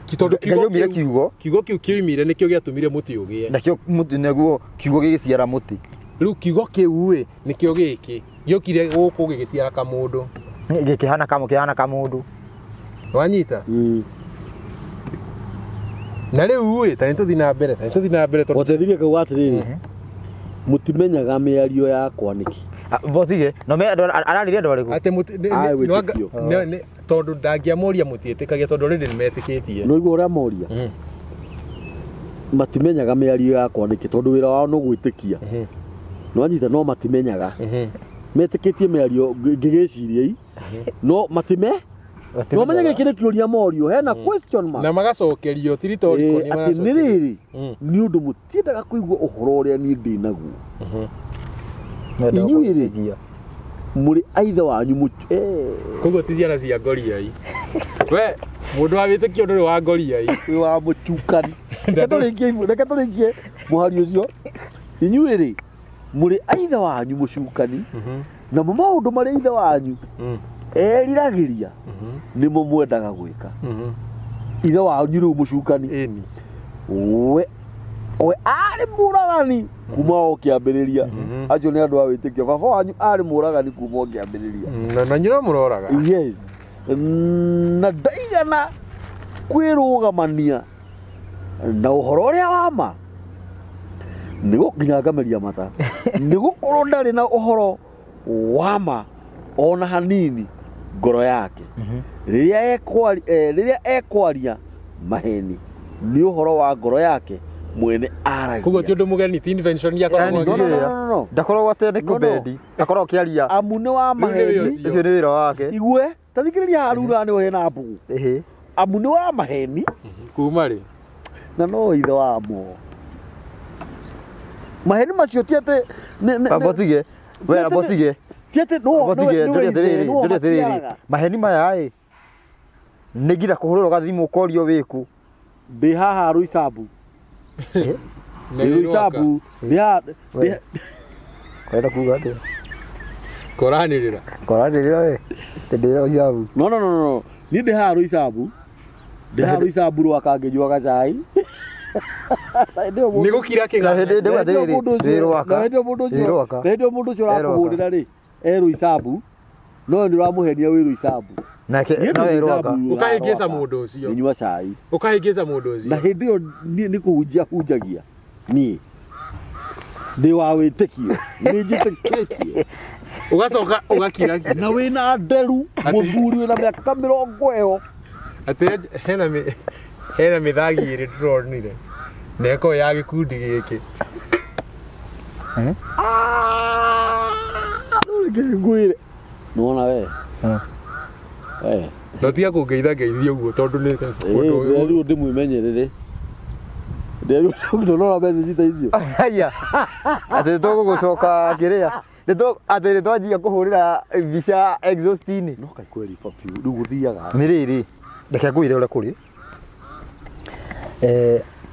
Tondũ Ngai aumire kiugo. Kiugo kĩu kĩoimire nĩkĩo gĩatũmire mũtĩ ũgĩe. Nakĩo mũtĩ naguo kiugo gĩgĩciara mũtĩ. Rĩu kiugo kĩu ĩ nĩkĩo gĩkĩ gĩokire gũkũ gĩgĩciara kamũndũ. Gĩkĩhana kamũ kĩhana kamũndũ. Wanyita? Na rĩu ĩ ta nĩ tũthiĩ na mbere, ta nĩ tũthiĩ na mbere tondũ Watethirie kauga atĩrĩrĩ, mũtimenyaga mĩario yakwa nĩkĩ? Botige, no me andũ ararĩria andũ arĩkũ? Atĩ mũti Aye, wĩtĩkio. tondũ ndangĩamoria mũtiĩtĩkagia tondũ already nĩ metĩkĩtie. No igua ũrĩa moria? Matimenyaga mĩario yakwa nĩkĩ tondũ wĩra wao no gwĩtĩkia. Nĩwanyita no matimenyaga. Metĩkĩtie mĩario ngĩgĩciria i no matime no menye gĩkĩ nĩ kĩũria morio hena question mark. Na magacokerio ti rhetorical, nĩ Atĩ nĩ maracokerio. rĩrĩ nĩ ũndũ mũtiendaga kũigua ũhoro ũrĩa niĩ ndĩ naguo. Inyuĩ rĩ mũrĩ aithe wanyu Koguo ti ciana cia ngoriai. We mũndũ wa wĩtĩkio ndũrĩ wa ngoriai. Wĩ wa mũcukani. Reke tũrĩkie mũhari ũcio. Inyuĩ rĩ mũrĩ aithe wanyu mũcukani namo maũndũ marĩa ithe wanyu eriragĩria nĩmo mwendaga gwĩka. Ithe wanyu rĩu mũcukani we arĩ mũragani kuma o kĩambĩrĩria. Acio nĩ andũ a wĩtĩkio. Baba wanyu arĩ mũragani kuma o kĩambĩrĩria. Na nyina mũroraga. Yes. Na ndaigana kwĩrũgamania na ũhoro ũrĩa wa ma nĩ nginya ngameria mata nĩ gũkorwo ndarĩ na ũhoro wa ma ona hanini ngoro yake. Rĩrĩa ekwaria maheni nĩ ũhoro wa ngoro yake mwene aragia. Koguo ti ũndũ mũgeni, ti invention ya Yaani koragwo no, no, no, no. Ndakoragwo atĩ nĩ No, no. kũbendi, akoragwo akĩaria. Amu nĩ wa Rĩu nĩ maheni. ũcio. Ũcio nĩ wĩra wake. Igue, ta thikĩrĩria Haruna nĩwe hena mbugu. Amu nĩ wa maheni. Kuma rĩ? Na no ithe wa mo. Maheni macio ti atĩ Abotige. We abotige. Ti atĩ no Abotige, ndũrĩ atĩrĩrĩ, ndũrĩ atĩrĩrĩ. Maheni maya ĩ nĩ nginya kũhũrĩrwo gathimũ ũkorio wĩkũ. Ndĩ haha Roysambu. Ndĩ Roysambu. Ndĩ haha Kwenda kuga atĩa? Koranĩrĩra. Koranĩrĩra we. Ndĩ Roysambu. No no no no. Niĩ ndĩ haha Roysambu. Ndĩ haha Roysambu rwaka ngĩnyuaga cai. Nĩ gũkira kĩgana. Na hĩndĩ ndauga atĩrĩrĩ, wĩ Rwaka. Na hĩndĩ ĩyo mũndũ Wĩ ũcio Rwaka. na hĩndĩ ĩyo mũndũ ũcio Wĩ Rwaka. ũrakũhũrĩra rĩ e Roysambu. No nĩ ũramũhenia wĩ Roysambu. Nake Niĩ ndĩ no wĩ Rwaka. Roysambu, Ũkahĩngĩca Rwaka. mũndũ ũcio. Ngĩnyua cai. Ũkahĩngĩca mũndũ ũcio. Na hĩndĩ ĩyo niĩ nĩ kũhunjia hunjagia niĩ. Ndĩ wa wĩtĩkio, nĩ njĩtĩkĩtie. Ũgacoka ũgakirakira. Na wĩna nderu, mũthuri wĩna mĩaka mĩrongo ĩyo. Atĩ hena mĩthagi ĩrĩ ndĩronire na ĩkorwo ya gĩkundi gĩkĩ. Rĩu reke ngwĩre. Nĩwona we? We. No tiga kũngeitha ngeithie ũguo tondũ nĩ Rĩu ndĩmwĩmenyerere. Ndĩrona message ta icio. Haya. Atĩ tũgũgũcoka kĩrĩa. Atĩ nĩ twanjia kũhũrĩra mbica exhaust-inĩ. No kai kweri biũ. Rĩu gũthiaga. Nĩ rĩrĩ, reke ngwĩre ũrĩa kũrĩ.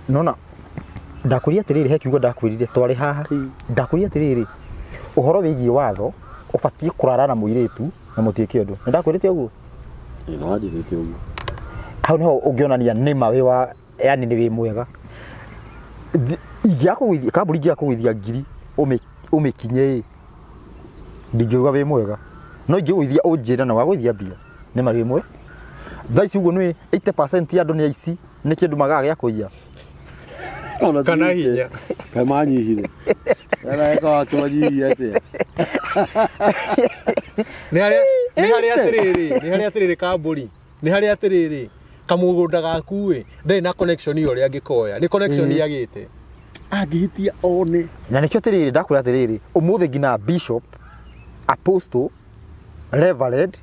Nona ndakwĩrire atĩrĩrĩ, he kiugo ndakwĩrire twarĩ haha. Ndakwĩrire atĩrĩrĩ, ũhoro wĩgiĩ watho ũbatiĩ kũrara na mũirĩtu na mũtiĩke ũndũ. Nĩ ndakwĩrĩte ũguo? Ĩĩ, nĩ wanjĩrĩte ũguo. Hau nĩho ũngĩonania nĩma wĩ wa, yani nĩ wĩ mwega. Ingĩakũgũithia, kambuni ingĩakũgũithia ngiri ũmĩkinye ĩ, ndingĩuga wĩ mwega. No ingĩgũithia ũnjĩre na wagũithia mbia, nĩma wĩ mwega. Thaa ici ũguo nĩ 80% ya andũ nĩ aici, nĩ kĩndũ magaga gĩa kũiya. Ona Kana thiĩte. hinya. Kaĩ manyihire. Kana eka wakĩmanyihia atĩa? Nĩ harĩa atĩrĩrĩ, nĩ harĩa atĩrĩrĩ kambũri, nĩ harĩa atĩrĩrĩ kamũgũnda gaku ĩ, ndarĩ na connection ĩyo ũrĩa angĩkoya, nĩ connection yagĩte. Angĩhĩtia one. Na nĩkĩo atĩrĩrĩ, ndakwĩra atĩrĩrĩ, ũmũthĩ nginya bishop, apostle, reverend,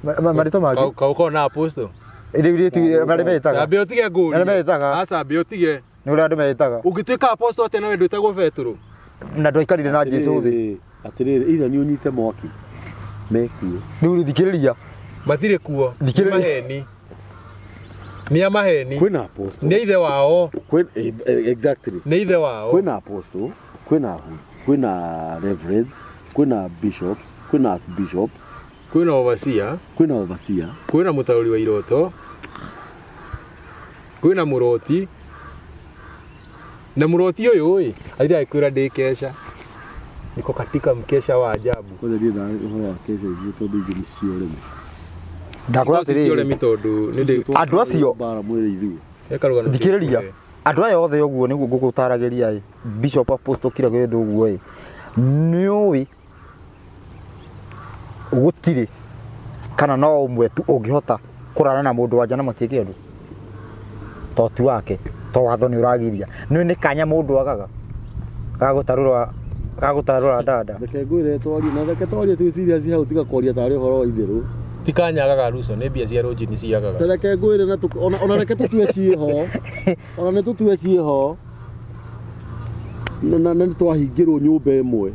marĩtwa mangĩ. Kau ũkoragwo na apostle. Rĩu rĩtu marĩa metaga. Ambia ũtige ngũrie. Marĩa metaga. Aca ambia ũtige. Nĩ ũrĩa andũ metaga. Ũngĩtuĩka apostle atĩa nawe ndwĩtagwo Betũrũ? Na ndwaikarire na Jesũ thĩ. Atĩrĩrĩ, either nĩ ũnyite mwaki mekuo. Rĩu thikĩrĩria. Matirĩ kuo. Nĩ Thikĩrĩria. maheni. Nĩ a maheni. Kwĩna apostle. Nĩ ithe wao. Kwĩna, exactly. Nĩ ithe wao. Kwĩna apostle, kwĩna kwĩna reverends, kwĩna bishops, kwĩna archbishops, Kwĩna overseer, kwĩna overseer, kwĩna mũtaũri wa iroto, kwĩna mũroti. Na mũroti ũyũ ĩ, athire agĩkwĩra ndĩ kesha. Niko katika mkesha wa ajabu. Kwanza ndiĩ na ũhoro wa kesha icio tondũ ingĩ nĩ cia ũremi. Ndakwĩra Cia ũremi atĩrĩrĩ, tondũ nĩ ndĩ Andũ acio- Mbara mwĩrĩ ithuĩ. He karũgano thikĩrĩria. ndĩkũhe. Andũ aya othe ũguo nĩguo ngũgũtaragĩria ĩ, Bishop Apostle kira kĩndũ ũguo ĩ, nĩũĩ gũtirĩ kana no ũmwe tu ũngĩhota kũrara na mũndũ wa nja na matiĩke ũndũ, to ti wake, to watho nĩ ũragiria. Nĩũĩ nĩ kanya mũndũ agaga gagũtarũra ndanda. Reke ngwĩre twarie, na reke twarie twĩ serious hau, tiga kwaria tarĩ ũhoro wa itherũ. Ti kanya agaga Ruco, nĩ mbia cia rũnjini ciagaga. Ta reke ngwĩre na ona reke tũtue ciĩho. Ona nĩ tũtue ciĩho. Na nĩ twahingĩrwo nyũmba ĩmwe.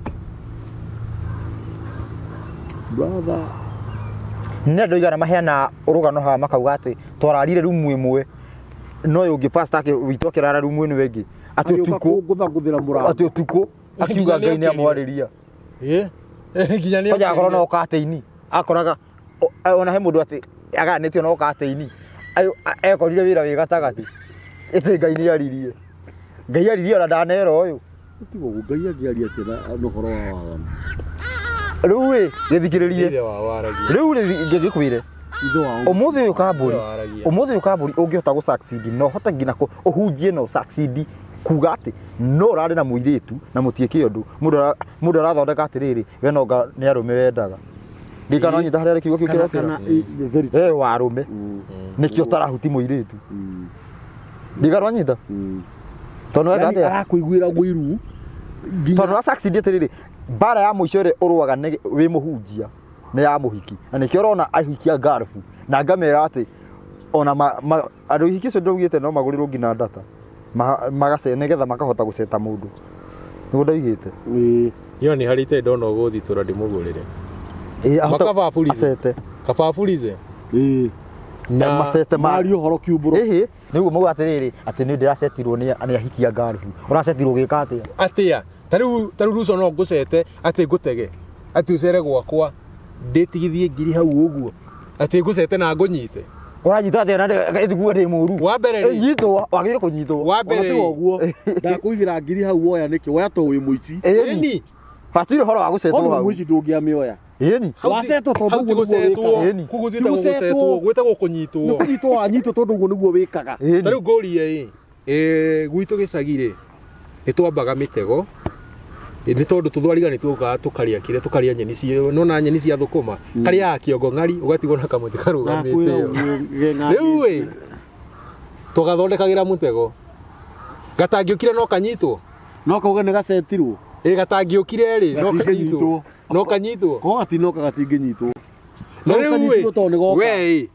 Brother. Nĩ andũ aigana maheana rũgano haha makauga atĩ twararire rumu ĩmwe, no ũyũ ũngĩ pastor witũ akĩrara rumu ĩno ĩngĩ. Atĩ Agĩũka ũtukũ, kũngũthangũthĩra mũrango. atĩ ũtukũ akiuga Nginya Ngai nĩ nĩokĩrire. amwarĩria. Ĩ? Nginya nĩ Kwanja akorwo okĩrire. no katĩini, akoraga ona he mũndũ atĩ agayanĩtio no katĩini, ekorire wĩra wĩ gatagatĩ. Ĩtĩ Ngai nĩ aririe. Ngai aririe ona ndanera ũyũ. Tiga ũguo, Ngai angĩaria atĩa na ũhoro wa waganu? Rĩu ĩ, gĩthikĩrĩrie. Ithe wao aragia. Rĩu rĩ, ngĩkwĩre. Ithe wao. Ũmũthĩ ũyũ kambũri, Ithe wao aragia. ũmũthĩ ũyũ kambũri ũngĩhota gũ succeed, na ũhote nginya ũhunjie na ũ succeed kuga atĩ no ũrarĩ na mũirĩtu na mũtiĩke ũndũ. Mũndũ arathondeka atĩrĩrĩ, we no anga nĩ arũme wendaga. Ndirikana Ĩĩ. wanyita harĩa arĩ kiugo kĩu Kana, kĩrokĩra. kana, very true. We wa arũme. Nĩkĩo ũtarahuti mũirĩtu. Ndirikana wanyita? Tondũ wenda Yaani atĩa? arakũiguĩra ũiru nginya Tondũ wa succeed atĩrĩrĩ, mbara ya mũico ĩrĩa ũrũaga nĩ wĩ mũhunjia nĩ ya mũhiki. Na nĩkĩo ũrona ahikia ngarbu na ngamera atĩ ona andũ ihiki icio ndaugĩte no magũrĩrwo nginya data. Magace nĩgetha makahota gũceta mũndũ. Nĩguo ndaugĩte. Ĩĩ. Ĩyo nĩ harĩ itarĩ ndona ũgũthitũra ndĩmũgũrĩre. Ĩĩ, ahote Makababurize. acete. Kababurize. Ĩĩ. Na Macete ma- Marie ũhoro kiumbũro. Ĩhĩ, nĩguo mauga atĩrĩrĩ, atĩ nĩ ndĩracetirwo nĩ ahikia ngarbu. Ũracetirwo gĩka atĩa? Atĩa? Ta rĩu Ruco no ngũcete atĩ ngũtege. Atĩ ũcere gwakwa ndĩtigithie ngiri hau ũguo. Atĩ ngũcete na ngũnyite. Ũranyita atĩa na ĩthiguo ndĩ mũru? Wa mbere rĩ. Nyitwo, wagĩrĩire kũnyitwo. Wa mbere Ona tiga rĩ. ũguo, ndakũigĩra ngiri hau woya nĩkĩ? Woya to wĩ mũici. Ĩni. Ĩni. Hatirĩ ũhoro wa gũcetwo Tondũ wĩ hau. mũici ndũngĩamĩoya. Ĩni. Hau ti- Wacetwo tondũ hau ti ũguo nĩguo gũcetwo. wĩkaga. Ĩni. Kũu gũthiĩte Ti gũcetwo. gũcetwo, gwĩtagwo kũnyitwo. Nĩ kũnyitwo wanyitwo tondũ ũguo nĩguo wĩkaga. Ĩni. Ta rĩu ngũrie ĩ, gwitũ gĩcagi rĩ, nĩ twambaga mĩtego Nĩ tondũ tũthwariga nĩ tuokaga tũkarĩa kĩrĩa tũkarĩa nyeni cia nona nyeni cia thũkũma karĩaga kĩongo ng'ari ũgatigwo na kamũtĩ karũgamĩte ĩyo. Rĩu ĩ tũgathondekagĩra mũtego gatangĩũkire no kanyitwo. No kauge nĩ gacetirwo. Ĩ gatangĩũkire rĩ no kanyitwo. No kanyitwo. Ko gatinoka gatingĩnyitwo. Na rĩu ĩ tondũ nĩ goka. We ĩ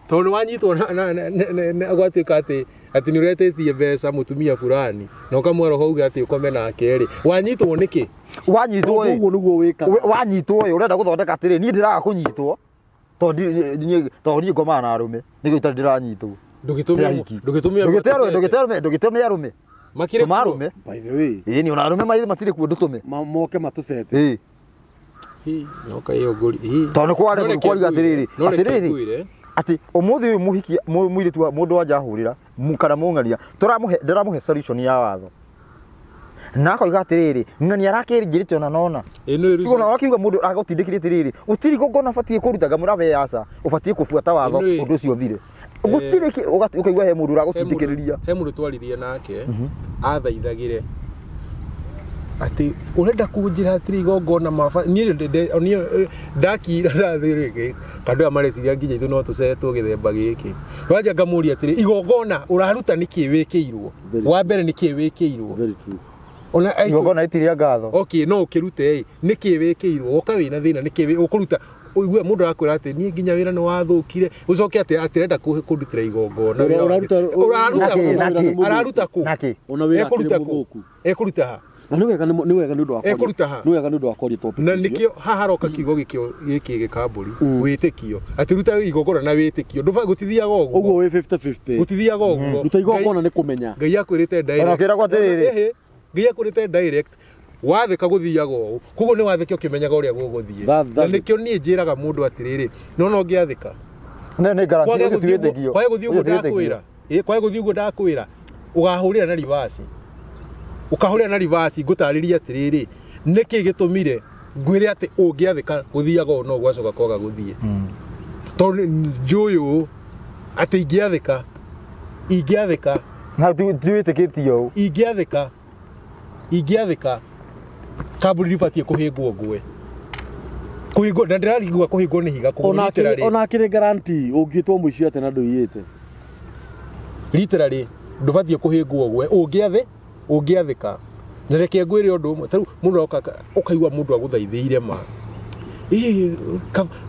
tondũ nĩ wanyitwo na gwatuĩka atĩ atĩ nĩ ũretĩtie mbeca mũtumia fulani na ũkamwĩra roho uge atĩ ũkome nake rĩ wanyitwo nĩkĩ? Wanyitwo ĩ. Ũguo nĩguo wĩkaga. Wanyitwo ĩ ũrenda gũthondeka atĩrĩ niĩ ndĩraga kũnyitwo tondũ niĩ ngomaga na arũme nĩkĩo itarĩ ndĩranyitwo. Ndũgĩtũmia ndũgĩtũmia ndũgĩte arũme ndũgĩtũmia arũme. Makĩrĩ Tũma arũme. By the way. Ĩĩ ni ona arũme matirĩ kuo ndũtũme. Moke matũcete. Ĩĩ. Noka ĩyo ngũri. Tondũ nĩ kwarĩ kwariga atĩrĩrĩ atĩrĩrĩ atĩ ũmũthĩ ũyũ mũhiki mũirĩtu wa mũndũ wanja ahũrĩra kana mũng'ania tũramũhe ndĩramũhe solution ya watho na akoiga atĩrĩrĩ ng'ania arakĩnjĩrĩte ona nona ona ũrakiuga mũndũ agũtindĩkire atĩrĩrĩ gũtirĩ igongona ũbatiĩ kũruta ngamũra we aca ũbatiĩ kũbuata watho ũndũ ũcio ũthire gũtirĩ ũkaigua he mũndũ ũragũtindĩkĩrĩria. He mũndũ twaririe nake athaithagĩre atĩ ũrenda kũnjĩra atĩrĩ igongona maba niĩ niĩ ndakira ndathĩrĩke kandũ aya mareciria nginya ithuĩ no tũcetwo gĩthemba gĩkĩ wanja ngamũria atĩrĩ igongona ũraruta nĩkĩ wĩkĩirwo wa mbere nĩkĩ wĩkĩirwo. Very true. Ona igongona rĩtirĩ ngatho. Okay, no ũkĩrute ĩ nĩkĩ wĩkĩirwo woka wĩna thĩna nĩkĩ ũkũruta ũigue mũndũ arakwĩra atĩ niĩ nginya wĩra nĩ wathũkire ũcoke atĩ atĩrenda kũndutĩra igongona araruta kũ ekũruta kũ ekũruta ha na nĩ wega nĩ wega nĩ ũndũ wa ekũruta ha nĩ wega nĩ ũndũ wa kwaria topic na nĩkĩo haha haroka kiugo gĩkĩo gĩkĩ gĩkambũri wĩtĩkio atĩ ruta igongona na wĩtĩkio ndũba gũtithiaga ũguo ũguo wĩ 50-50 gũtithiaga ũguo ruta igongona nĩ kũmenya Ngai akwĩrĩte direct ona ũkĩragwo atĩrĩrĩ Ngai akwĩrĩte direct wathĩka gũthiaga ũũ koguo nĩ wathĩke ũkĩmenyaga ũrĩa gũgũthiĩ na nĩkĩo niĩ njĩraga mũndũ atĩrĩrĩ no no ngĩathĩka nĩ guarantee ũcio ti wĩtĩkio kwage gũthiĩ ũguo ndakwĩra kwage gũthiĩ ũguo ndakwĩra ũgahũrĩra na reverse ũkahũrĩra na reverse ngũtarĩrie atĩrĩrĩ nĩkĩ gĩtũmire ngwĩre atĩ ũngĩathĩka gũthiaga ũũ no gwacoka kwaga gũthiĩ tondũ njũĩ ũũ atĩ ingĩathĩka ingĩathĩka na ti wĩtĩkĩtio ũũ ingĩathĩka ingĩathĩka kambuni ribatiĩ kũhĩngwo ngwe kũhĩngwo na ndĩrarigua kũhĩngwo nĩ higa kũgũrũ literally ona akĩrĩ guarantee ũngĩtwo mũici atĩ na ndũiyĩte literally ndũbatiĩ kũhĩngwo ngwe ũngĩathĩ ũngĩathĩka na reke ngwĩre ũndũ ũmwe tarĩu mũndũ aroka ũkaigua mũndũ agũthaithĩire ma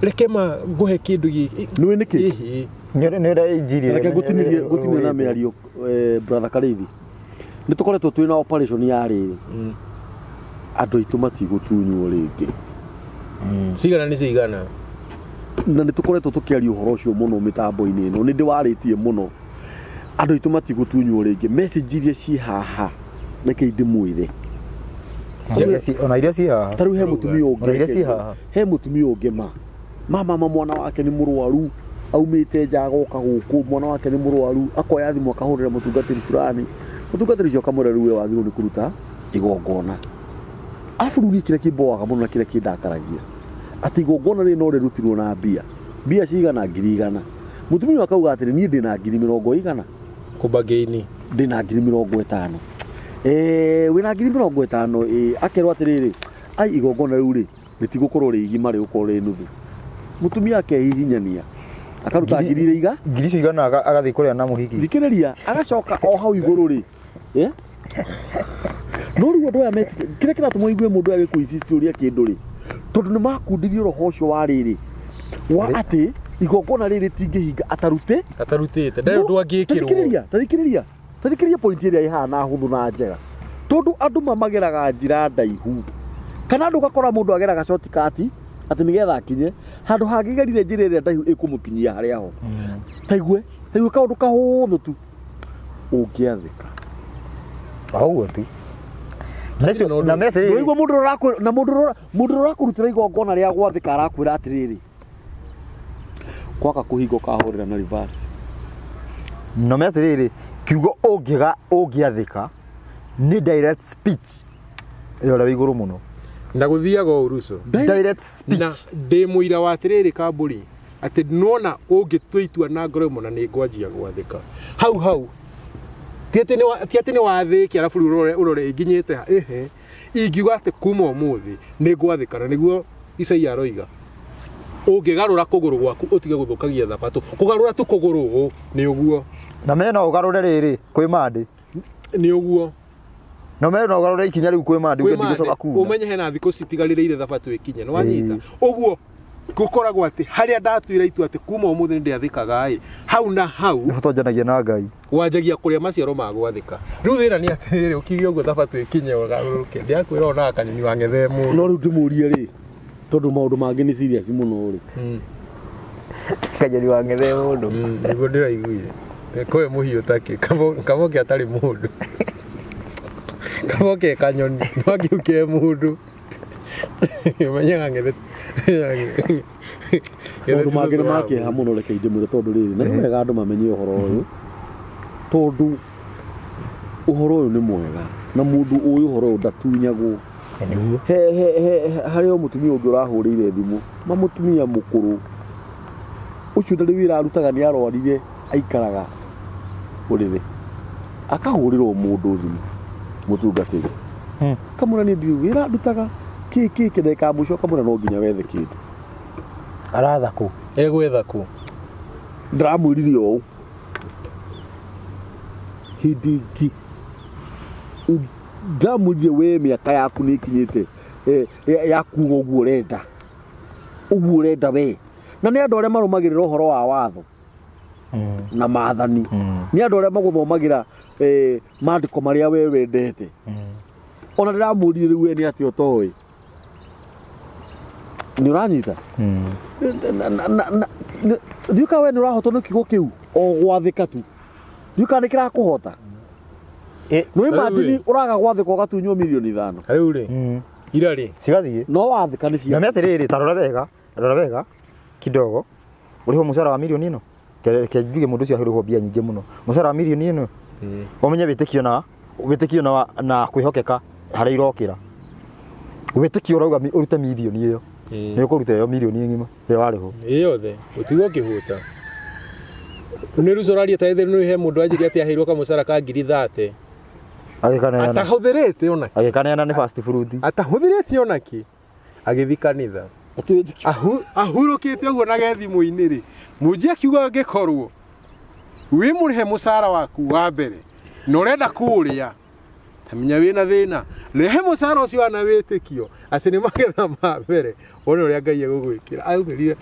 reke ma ngũhe kĩndũ gĩkĩ nĩũĩ nĩkĩ nĩ ũrĩa injiri reke ngũtinĩrie ngũtinĩrie na mĩario brother Karĩithi nĩ tũkoretwo twĩ na operation ya rĩrĩ andũ aitũ matigũtunywo rĩngĩ cigana nĩ cigana na nĩ tũkoretwo tũkĩaria ũhoro ũcio mũno mĩtambo-inĩ ĩno nĩ ndĩwarĩtie mũno andũ aitũ matigũtunywo rĩngĩ message iria ciĩ haha reke ndĩmwĩre ona iria ciĩ haha ta rĩu he mũtumia Ona iria ciĩ ũngĩ haha he mũtumia ũngĩ ma mama ma mwana wake nĩ mũrwaru aumĩte nja agoka gũkũ mwana wake nĩ mũrwaru akoya thimũ akahũrĩra mũtungatĩri fulani mũtungatĩri ũcio akamwĩra rĩu we wagĩrĩirwo nĩ kũruta igongona arabu rĩu niĩ kĩrĩa kĩmboaga mũno na kĩrĩa kĩndakaragia atĩ igongona rĩrĩ no rĩrutirwo na mbia mbia cigana 100,000 mũtumia ũyũ akauga atĩrĩ niĩ ndĩna 20,000 kũbagĩini ndĩna 50,000 wĩna 50,000 ĩ akerwo atĩrĩrĩ ai igongona rĩu rĩ rĩtigũkorwo rĩ igima rĩgũkorwo rĩ nuthu mũtumia akehihinyania akaruta ngiri iria iga ngiri icio igana agathiĩ kũrĩa na mũhiki thikĩrĩria agacoka o hau igũrũ rĩ no rĩu andũ aya metĩkĩ kĩrĩa kĩratũma ũigue mũndũ agĩkũicicũria kĩndũ rĩ tondũ nĩ makundirio roho ũcio wa rĩrĩ wa atĩ igongona rĩrĩ rĩtingĩhinga atarutĩ atarutĩte ndarĩ ũndũ angĩkĩrwo tathikĩrĩria tathikĩrĩria tathikĩrĩria point ĩrĩa ĩhana hũthũ na njega tondũ andũ mamageraga njĩra ndaihu kana andũ ũgakora mũndũ ageraga shortcut atĩ nĩgetha akinye handũ hangĩgerire njĩra ĩrĩa ndaihu ĩkũmũkinyia harĩa ho taigue taigue kaũndũ kahũthũ tu ũngĩathĩka ũguo tu na metĩrĩrĩ ndũraigua mũndũ ũrakwĩra na mũndũ mũndũ ũrakũrutĩra igongona rĩa gwathĩka arakwĩra atĩrĩrĩ kwaga kũhinga ũkahũrĩra na reverse na metĩrĩrĩ kiugo ũngĩga ũngĩathĩka nĩ direct speech ya ũrĩa wĩ igũrũ mũno na gũthiaga ũũ Ruco direct speech na ndĩ mũira wa atĩrĩrĩ kambũri atĩ nona ũngĩtua itua na ngoro ĩmwe na nĩ ngwanjia gwathĩka hau hau ti atĩ nĩ wathĩkia arabu rĩu ũrore ũrore ĩnginyĩte ha ĩhe Ingiuga atĩ kuma ũmũthĩ nĩ ngwathĩka, na nĩguo Isaia aroiga, ũngĩgarũra kũgũrũ gwaku ũtige gũthũkagia thabatũ, kũgarũra tu kũgũrũ ũũ nĩ ũguo. Na me no ũgarũre rĩrĩ kwĩ mandĩ. Nĩ ũguo. Na me no ũgarũre ikinya rĩu kwĩ mandĩ uge ndigũcoka kuna. Ũmenye hena thikũ citigarĩrĩire thabatũ ĩkinye, nĩ wanyita? Ũguo gũkoragwo atĩ harĩa ndatuire itua atĩ kuma ũmũthĩ nĩ ndĩathĩkaga ĩ, hau na hau Nĩho twanjanagia na Ngai. Wanjagia kũrĩa maciaro ma gwathĩka. Rĩu thĩna nĩ atĩrĩrĩ, ũkiuge ũguo thabatũ ĩkinye ũgarũrũke, ndĩrakwĩra onaga kanyoni wang'ethe mũndũ. No rĩu ndĩmũrie rĩ, tondũ maũndũ mangĩ nĩ serious mũno rĩ. Kanyoni wang'ethe mũndũ. Nĩguo ndĩraiguire. Koe mũhiũ takĩ, kamoke atarĩ mũndũ. Kamoke kanyoni, no kĩu ke mũndũ. Menyaga ng'ethe. Maũndũ mangĩ nĩ ma kĩeha mũno, reke ndĩmwĩre, tondũ rĩrĩ, na nĩ wega andũ mamenye ũhoro ũyũ, tondũ ũhoro ũyũ nĩ mwega na mũndũ ũĩ ũhoro ũyũ ndatunyagwo. Nĩguo. He he he harĩ o mũtumia ũngĩ ũrahũrĩire thimũ, ma mũtumia mũkũrũ ũcio ndarĩ wĩra arutaga, nĩ arwarire, aikaraga ũrĩrĩ, akahũrĩrwo mũndũ thimũ, mũtungatĩri, kamũra niĩ ndirĩ wĩra ndutaga, kĩ kĩ kĩ ndagĩka ya mũico kamũra no nginya wethe kĩndũ. Aratha kũ? Egwetha kũ? Ndĩramwĩrire ũũ hĩndĩ ĩngĩ, ndĩramwĩrire we mĩaka yaku nĩ ĩkinyĩte ya kuga ũguo ũrenda, ũguo ũrenda we. Na nĩ andũ arĩa marũmagĩrĩra ũhoro wa watho na maathani, nĩ andũ arĩa magũthomagĩra maandĩko marĩa we wendete. Ona ndĩramũririe rĩu we nĩ atĩa ũtoĩ, nĩ ũranyita? Ndiũĩ kana we nĩ ũrahotwo nĩ kiugo kĩu o gwathĩka tu, ndiũĩ kana nĩ kĩrakũhota. Nĩ imagine ũraga gwathĩka ũgatunywo mirioni 5. Rĩu rĩ, ira rĩ Cigathiĩ. No wathĩka nĩ cia Na atĩrĩrĩ, ta rora wega, rora wega kidogo, ũrĩhwo mũcara wa mirioni ĩno. Reke njuge mũndũ ũcio ahũrĩhwo mbia nyingĩ mũno, mũcara wa mirioni ĩno, ũmenye wĩtĩkio na kwĩhokeka harĩa irokĩra. Wĩtĩkio ũrauga ũrute mirioni ĩyo, nĩ ũkũruta ĩyo mirioni ng'ima ĩyo warĩhwo. Ĩ yothe ũtigwo ũkĩhũta nĩ ruco ũraria ta ĩthĩ. Nĩ he mũndũ anjĩria atĩ aheirwo kamũcara ka ngiri 30. Agĩkaneana. Atahũthĩrĩte ona. Agĩkaneana nĩ fast food. Atahũthĩrĩte ona kĩ, agĩthi kanitha. Ahurũkĩte ũguo na gethimũ-inĩ rĩ, mũnji akiuga angĩkorwo wĩ mũrĩhe mũcara waku wa mbere na ũrenda kũũrĩa, tamenya wĩna thĩna, rehe mũcara ũcio wana wĩtĩkio atĩ nĩ magetha ma mbere, wone ũrĩa Ngai egũgwĩkĩra. Aumĩrire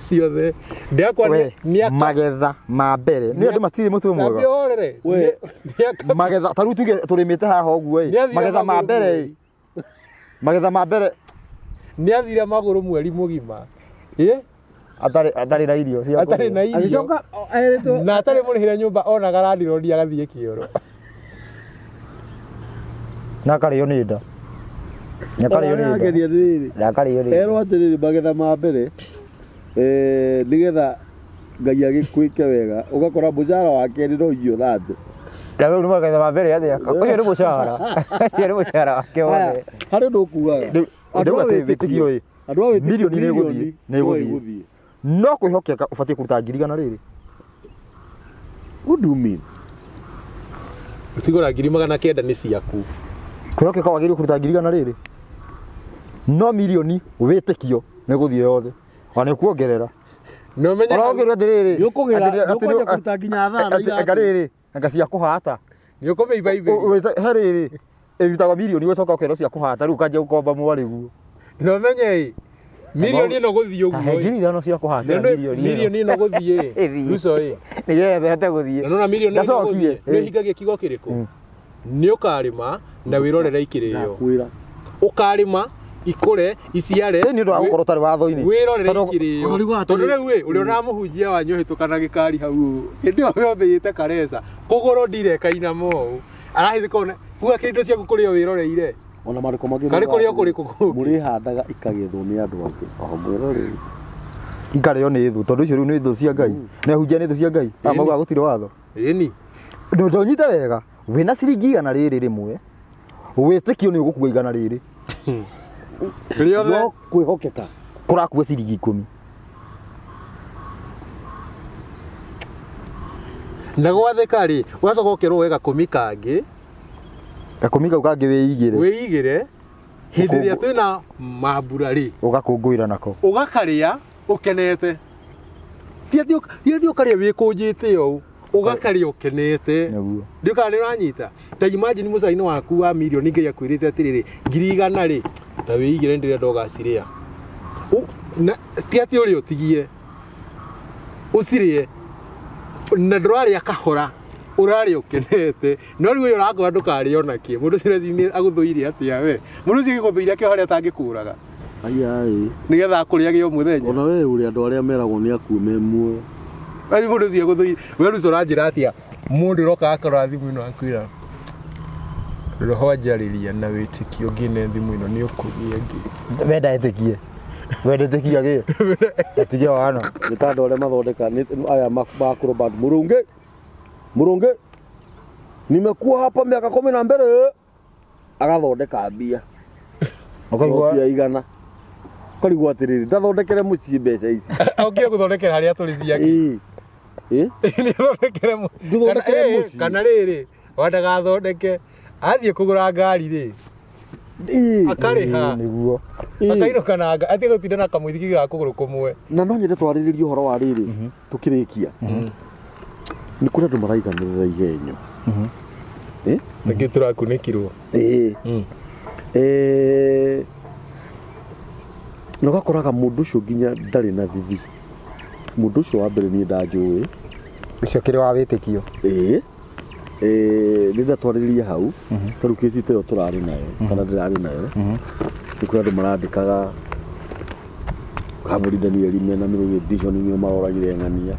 ciothe ndĩakwa. We, magetha ma mbere nĩ andũ matirĩ mũtwe mwega. Horere. We. Magetha, ta rĩu tuge tũrĩmĩte haha ũguo ĩ, Nĩathire magetha ma magũrũ mbere ĩ, mweri. Magetha ma mbere. Nĩ athire magũrũ mweri mũgima ĩ. Atarĩ na irio cia Atarĩ kũrĩa. na irio. Agĩcoka erĩtwo. Na atarĩ mũrĩhĩre nyũmba, onaga randirondi agathiĩ kĩoro. Na akarĩo nĩ nda, na akarĩo nĩ nda. Ageria rĩrĩ. Na akarĩo nĩ nda. Erwo atĩrĩrĩ, magetha ma mbere, nĩgetha Ngai agĩkwĩke wega, ũgakora mũcara wa kerĩ no irio thate. Na rĩu nĩ magetha ma mbere atĩa? Ũcio nĩ mũcara, ũcio nĩ mũcara wake wothe. Harĩ ũndũ ũkugaga. Rĩu, Andũ ndauga a atĩ wĩtĩkio ĩ, andũ a wĩtĩkio mirioni nĩ ĩgũthiĩ, mirioni nĩ no ĩgũthiĩ. ĩgũthiĩ. No kwĩhokeka ũbatiĩ kũruta 100,000 rĩrĩ. What do you mean? Ũtigũra 900,000 nĩ ciaku. Kwĩhokeka wagĩrĩirwo kũruta 100,000 rĩrĩ, no mirioni wĩtĩkio nĩ gũthiĩ yothe, ona nĩ kuongerera. Na ũmenye Ona ũngĩrwo atĩrĩrĩ, Nĩ ũkũgĩra, atĩ nĩ ũkwenda kũruta nginya thaa na anga iratũ. rĩrĩ, anga cia kũhata. Nĩ ũkũmĩibaibĩria. He rĩrĩ ĩrutagwo mirioni, ũgacoka ũkerwo cia kũhata, rĩu ũkanjia gũkomba mwarĩguo. Na ũmenye ĩ, mirioni ĩno gũthiĩ Ta ũguo he ĩ. 5,000 cia kũhatĩra. Mirioni ĩno. Mirioni ĩno gũthiĩ ĩ, Ĩthiĩ. Ruco ĩ. Nĩgetha ĩhote gũthiĩ. Na nona mirioni ĩno Ndacokie, gũthiĩ nĩ ĩ. ũhingagia kiugo kĩrĩkũ? Nĩ ũkarĩma na wĩrorere ikĩrĩo. Ndakwĩra. Ũkarĩma ikũre, iciare. Ĩ, nĩ ũndũ wa gũkorwo ũtarĩ watho-inĩ. Wĩrorere Tondũ- ikĩrĩo. Ona rĩu Tondũ rĩu ĩ, ũrĩa ũramũhunjia wanyu ũhĩtũkana gĩkari hau ũũ, hĩndĩ ĩyo yothe ĩte kareca kũgũrũ ndirekaina ũũ arahĩtũka ona kuga kĩndũ ciaku kũrĩo wĩroreire. Ona maandĩko mangĩ Karĩ kũrĩa kũrĩkũ kũngĩ? Mũrĩhandaga ikagethwo nĩ andũ angĩ o mwĩroreri. Ikarĩo nĩ thũ, tondũ icio rĩu nĩ thũ cia Ngai, nĩ ahunjia, nĩ thũ cia Ngai. Ĩni. Maugaga gũtirĩ watho. Ĩni. Ndũnyite wega, wĩna ciringi 100 rĩmwe, wĩtĩkio nĩ ũgũkua 100 rĩrĩ. Rĩothe. No kwĩhokeka kũrakua ciringi 10. Na gwathĩka rĩ, ũgacoka ũkerwo we gakũmi kangĩ. Gakũmi kau kangĩ wĩigĩre. Wĩigĩre hĩndĩ ĩrĩa twĩna mambura rĩ, Ũgakũngũĩra nako. Ũgakarĩa ũkenete. Ti atĩ ũkarĩa wĩkũnjĩte ũũ, ũgakarĩa ũkenete. Nĩguo. Ndiũ kana nĩ ũranyita. Ta imagine mũcara-inĩ waku wa mirioni Ngai akwĩrĩte atĩrĩrĩ, 100,000 rĩ, ta wĩigĩre ndĩrenda ũgacirĩa. Na ti atĩ ũrĩe ũtigie, ũcirĩe na ndũrarĩa kahora, ũrarĩa ũkenete. No rĩu ũyũ ũrakora ndũkarĩe ona kĩ. Mũndũ ũcio nĩ agũthũire atĩa we? Mũndũ ũcio agĩgũthũire akĩo harĩa atangĩkũraga. Aiai. Nĩgetha akũrĩage o mũthenya. Ona we ũrĩa andũ arĩa meragwo nĩ akuũ me muoyo. Rĩu mũndũ ũcio agũthũire. We rĩu ũranjĩra atĩa? Mũndũ ũroka akora thimũ ĩno akwĩra roho anjarĩria na wĩtĩkio ngĩne thimũ ĩno nĩ ũkũgĩa ngĩ. We ndetĩkie. We ndetĩkia gĩ. Atige wana. Nĩ ta andũ arĩa mathondeka nĩ aya makũrũ band mũrũngĩ. Mũrũngĩ. Nimekuwa hapa miaka 12. Agathondeka mbia. Ũkaigua Noti ya 100. Ũkarigwo atĩrĩrĩ, ndathondekere mũciĩ mbeca ici. Okire gũthondekera harĩa tũrĩ ciake. Ĩĩ. Ĩĩ? Nĩ athondekere Ngũthondekere mũciĩ. Kana rĩrĩ, wandagathondeke athiĩ kũgũra ngari rĩ. Ĩĩ. Akarĩha. Ĩĩ, nĩguo. Ĩĩ. Akainũka na atige gũtinda na kamũithikiri ga kũgũrũ kũmwe. Na no nyende twarĩrĩrie ũhoro wa rĩrĩ tũkĩrĩkia. Nĩ kũrĩ andũ maraiganĩrĩra igenyo. Ĩĩ? Nĩkĩ tũrakunĩkirwo? Ĩĩ. Na ũgakoraga mũndũ ũcio nginya ndarĩ na thithi. Mũndũ ũcio wa mbere niĩ ndanjũĩ. Ũcio kĩrĩ wa wĩtĩkio. Ĩĩ. Nĩ ndatwarĩrĩria hau. Ta rĩu kĩci ta ĩyo tũrarĩ nayo, kana ndĩrarĩ nayo. Nĩ kũrĩ andũ marandĩkaga Kambũri Danieli mena Mĩrũgĩ Edition nĩo maroragire ng'ania.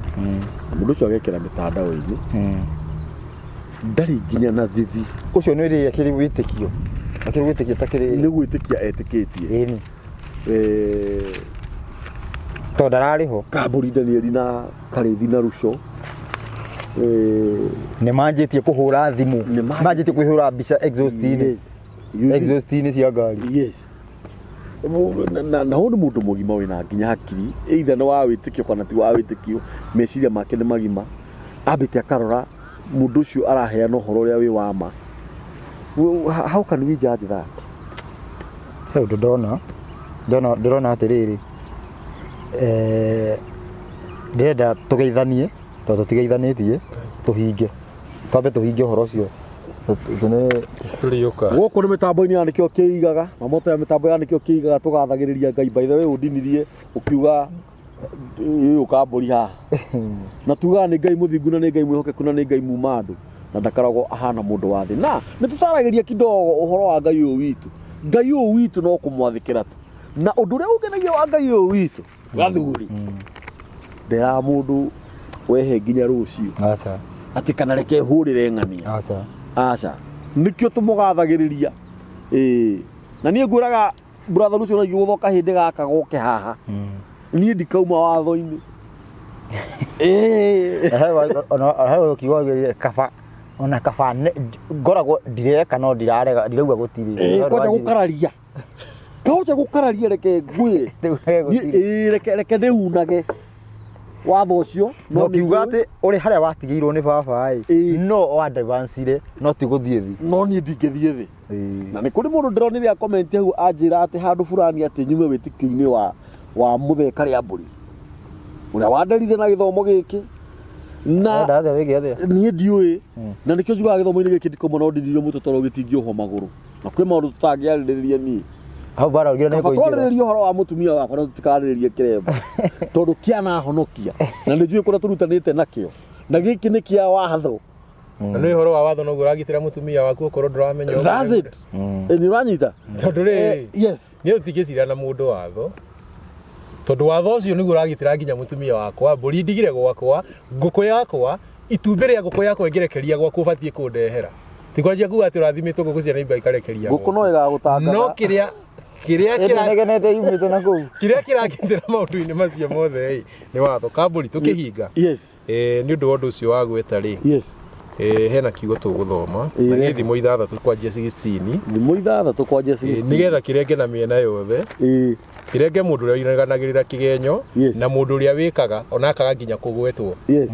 Na mũndũ ũcio agekĩra mĩtandao-inĩ. Ndarĩ nginya na thithi. Ũcio nĩ ũrĩa akĩrĩ wĩtĩkio. Akĩrĩ wĩtĩkio ta kĩrĩ. Nĩ gwĩtĩkia etĩkĩtie. Ĩni. Tondũ ndararĩ ho. Kambũri Danieli na Karĩthi na Ruco. Nĩ manjĩtie kũhũra thimũ. Nĩ manjĩtie Manjĩtie kwĩhũra mbica exhaust-inĩ. Yes. You see? Exhaust-inĩ cia ngari. Yes. Na ũyũ nĩ mũndũ mũgima wĩna nginya hakiri, either nĩ wa wĩtĩkio kana ti wa wĩtĩkio, meciria make nĩ magima. Ambĩte akarora mũndũ ũcio araheana ũhoro ũrĩa wĩ wa ma. How can we judge that? He ũndũ ndona. Ndĩrona atĩrĩrĩ. Ndĩrenda tũgeithanie, tondũ tũtigeithanĩtie, tũhinge. Twambe tũhinge ũhoro ũcio. Tũrĩũka. Gũkũ nĩ mĩtambo-inĩ ya nĩkĩo kĩigaga, na moto ya mĩtambo ya nĩkĩo kĩigaga tũgathagĩrĩria Ngai. By the way, ũndinirie ũkiuga ũyũ kambũri haha. Na tugaga nĩ Ngai mũthingu na nĩ Ngai mwĩhokeku na nĩ Ngai muma andũ, na ndakaragwo ahana mũndũ wa thĩ. Na nĩ tũtaragĩria kidogo ũhoro wa Ngai ũyũ witũ. Ngai ũyũ witũ no kũmwathĩkĩra tu. Na ũndũ ũrĩa ũngenagia wa Ngai ũyũ witũ, gathuri, nderaga mũndũ wehe nginya rũciũ. Aca. Atĩ kana reke hũrĩre ng'ania. Aca. Aca. Nĩkĩo tũmũgathagĩrĩria. Ĩĩ. Na niĩ ngwĩraga brother Lucio na gũthoka hĩndĩ gaka goke haha. Niĩ ndikauma watho-inĩ. Ĩĩ. He ũkiuga kaba ona kaba ngoragwo ndireka no ndirarega ndirauga gũtirĩ. Ĩĩ, kwanja gũkararia. Kwanja gũkararia reke ngwĩre. Ĩĩ, reke ndĩunage watho ũcio. No kiuga atĩ ũrĩ harĩa watigĩirwo nĩ baba ĩ, Ĩĩ. no wa advance-ire, no ti gũthiĩ thĩ. No niĩ ndingĩthiĩ thĩ. Ĩĩ. Na nĩ kũrĩ mũndũ ndĩronire a comment hau anjĩra atĩ handũ fulani atĩ nyume wĩtĩkio-inĩ wa mũthee Karĩambũri ũrĩa wanderire na gĩthomo gĩkĩ. Na Wenda atĩa wĩke atĩa? niĩ ndiũĩ. Na nĩkĩo njugaga gĩthomo-inĩ gĩkĩ ndikoma no ndinirio mũtwe tondũ gĩtingĩohwo magũrũ. Na kwĩ maũndũ tũtangĩarĩrĩria niĩ. Hau bara ũrĩa nĩ Kaba kũingĩra. twarĩrĩria ũhoro wa mũtumia wakwa na tũtikarĩrĩrie kĩremba. Tondũ kĩanahonokia. Na nĩ njũĩ kũrĩa tũrutanĩte nakĩo. Na gĩkĩ nĩ kĩa watho. Na nĩ ũhoro wa watho noguo ũragitĩra mũtumia waku okorwo ndũramenya ũguo. That's it. Nĩ ũranyita? Tondũ rĩrĩ, Yes. niĩ tũtingĩcira na mũndũ watho. Tondũ watho ũcio nĩguo ũragitĩra nginya mũtumia wakwa, mbũri ndigire gwakwa, ngũkũ yakwa, itumbĩ rĩa ngũkũ yakwa ĩngĩrekeria gwaku ũbatiĩ kũndehera. Ti kwanjia kuga atĩ ũrathimĩtwo ngũkũ cia neighbor ikarekeria Ngũkũ no gwaku. ĩgagũtangatha. No kĩrĩa Ĩndĩ negenete yumĩte na kũu. Kĩrĩa kĩragitĩra maũndũ-inĩ macio mothe ĩ, nĩ watho. Kambũri tũkĩhinga. Yes. Nĩ ũndũ wa ũndũ ũcio wa gweta rĩ. Yes. Hena kiugo tũgũthoma. Na nĩ thimo 6 kwanjia 16. Thimo 6 kwanjia 16. Nĩgetha kĩrenge na mĩena yothe. Kĩrenge mũndũ ũrĩa ũiganagĩrĩra kĩgenyo Yes. na mũndũ ũrĩa wĩkaga ona akaga nginya kũgwetwo. Yes.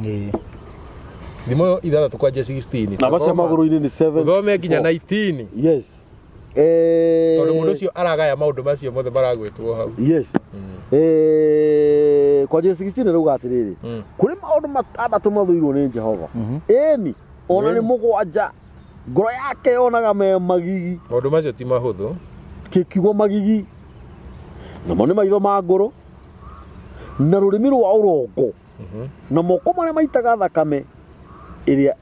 Thimo 6 kwanjia 16. Namba cia magũrũ-inĩ nĩ 7. Ũthome nginya 19. Yes. Tondũ mũndũ ũcio aragaya maũndũ macio mothe maragwĩtwo hau. Yes. Kwanjia 16 rauga atĩrĩrĩ, kũrĩ maũndũ matandatũ mathũirwo nĩ Jehova, ĩni ona nĩ mũgwanja, ngoro yake yonaga me magigi. Maũndũ macio ti mahũthũ. Kĩkiugo magigi namo nĩ maitho ma ngũrũ na rũrĩmĩ rwa ũrongo na moko marĩa maitaga thakame ĩrĩa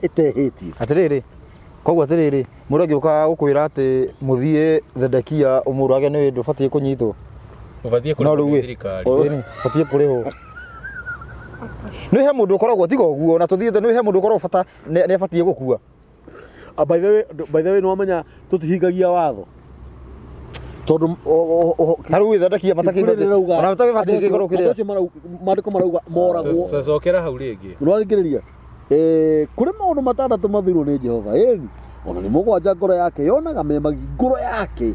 ĩtehĩtie. Atĩrĩrĩ, koguo atĩrĩrĩ, mũndũ angĩũka gũkwĩra atĩ mũthiĩ Zedekia ũmũrage nĩ ndũbatiĩ kũnyitwo. Ũbatiĩ No kũrĩhwo rĩu nĩ ĩ. thirikari. Ĩni, ũbatiĩ kũrĩhwo. Nĩ he mũndũ ũkoragwo tiga ũguo na tũthiĩte, nĩ he mũndũ ũkoragwo bata nĩ abatiĩ gũkua. By the way, by the way, nĩ wamenya tũtihingagia watho tondũ Ta rĩu Zedekia matakĩbatiĩ ona matakĩbatiĩ gĩkorwo andũ kĩrĩa. acio maandĩko marauga moragwo. Cokera hau rĩngĩ. Nĩwathikĩrĩria? Kũrĩ maũndũ matandatũ mathũirwo nĩ Jehova, ĩni ona nĩ mũgwanja, ngoro yake yonaga me magigi, ngoro yake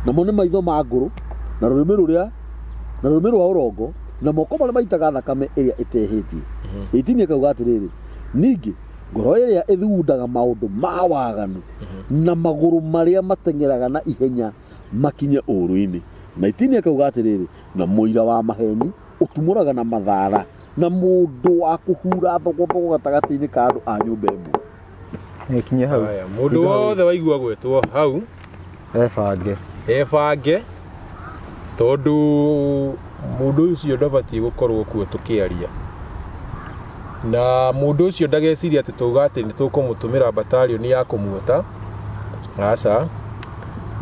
namo nĩ maitho ma ngũrũ na rũrĩmĩ rũrĩa na rũrĩmĩ rwa ũrongo na moko marĩa maitaga thakame ĩrĩa ĩtehĩtie. 18 ĩkauga atĩrĩrĩ, ningĩ ngoro ĩrĩa ĩthugundaga maũndũ ma waganu na magũrũ marĩa mateng'eraga na ihenya makinye ũũru-inĩ. 19 ĩkauga atĩrĩrĩ, na mũira wa maheni ũtumũraga na mathara na mũndũ wa kũhura thogothogo gatagatĩ-inĩ ka andũ a nyũmba ĩmwe. Ĩkinye hau. Haya, mũndũ wothe waigua gwĩtwo hau Ebange. Ebange, tondũ mũndũ ũcio ndabatiĩ gũkorwo kuo tũkĩaria, na mũndũ ũcio ndageciria atĩ tauga atĩ nĩ tũkũmũtũmĩra batarioni ya kũmuota. Aca,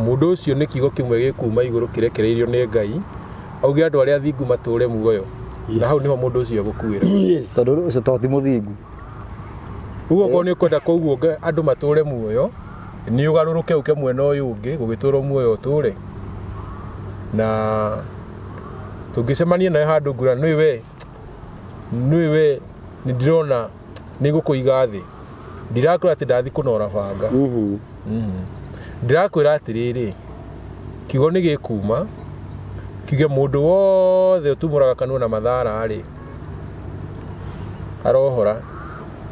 mũndũ ũcio nĩ kiugo kĩmwe gĩkuma igũrũ kĩrekereirio nĩ Ngai auge andũ arĩa athingu matũre muoyo, na hau nĩho mũndũ ũcio egũkuĩra. Tondũ ũcio to ti mũthingu. Ũguo okorwo nĩ ũkwenda koguo andũ matũre muoyo, nĩ ũgarũrũke ũke mwena ũyũ ũngĩ gũgĩtũrwo muoyo ũtũre. Na tũngĩcemania nawe handũ ngura, nĩ we nĩ we nĩ ndĩrona nĩ gũkũiga thĩ, ndirakwĩra atĩ ndathi kũnora banga. Ndĩrakwĩra atĩrĩrĩ, kiugo nĩ gĩkuma kiuge mũndũ wothe ũtumũraga kanua na mathara rĩ, arohora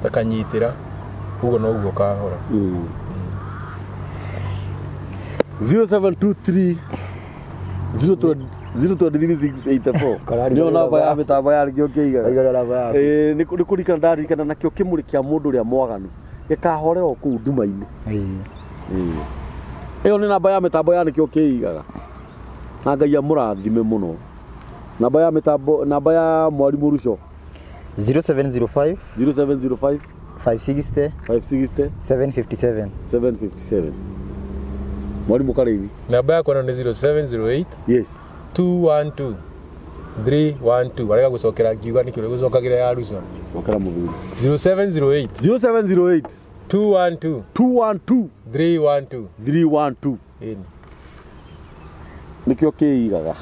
takanyitĩra, ũguo noguo kahora. 0723 0233684 nĩyo namba ya mĩtambo ya nĩkĩo kĩigaga. Aigaga namba yaku. Nĩ kũririkana ndaririkana nakĩo kĩmũrĩ kĩa mũndũ ũrĩa mwaganu gĩkahorera o kũu nduma-inĩ. Ĩyo nĩ namba ya mĩtambo ya nĩkĩo kĩigaga, na Ngai amũrathime mũno. Namba ya mĩtambo, namba ya mwarimũ Ruco. 0705 0705 560 560 757. 757. Mwarimũ Karĩithi. Namba yakwa ĩno nĩ 0708 212 312. Arega gũcokera ngiuga nĩkĩ ũrĩ gũcokagĩra ya Ruco. Cokera mũthuri. 0708 0708 212 212 312. 312. Ĩni. Nĩkĩo kĩigaga.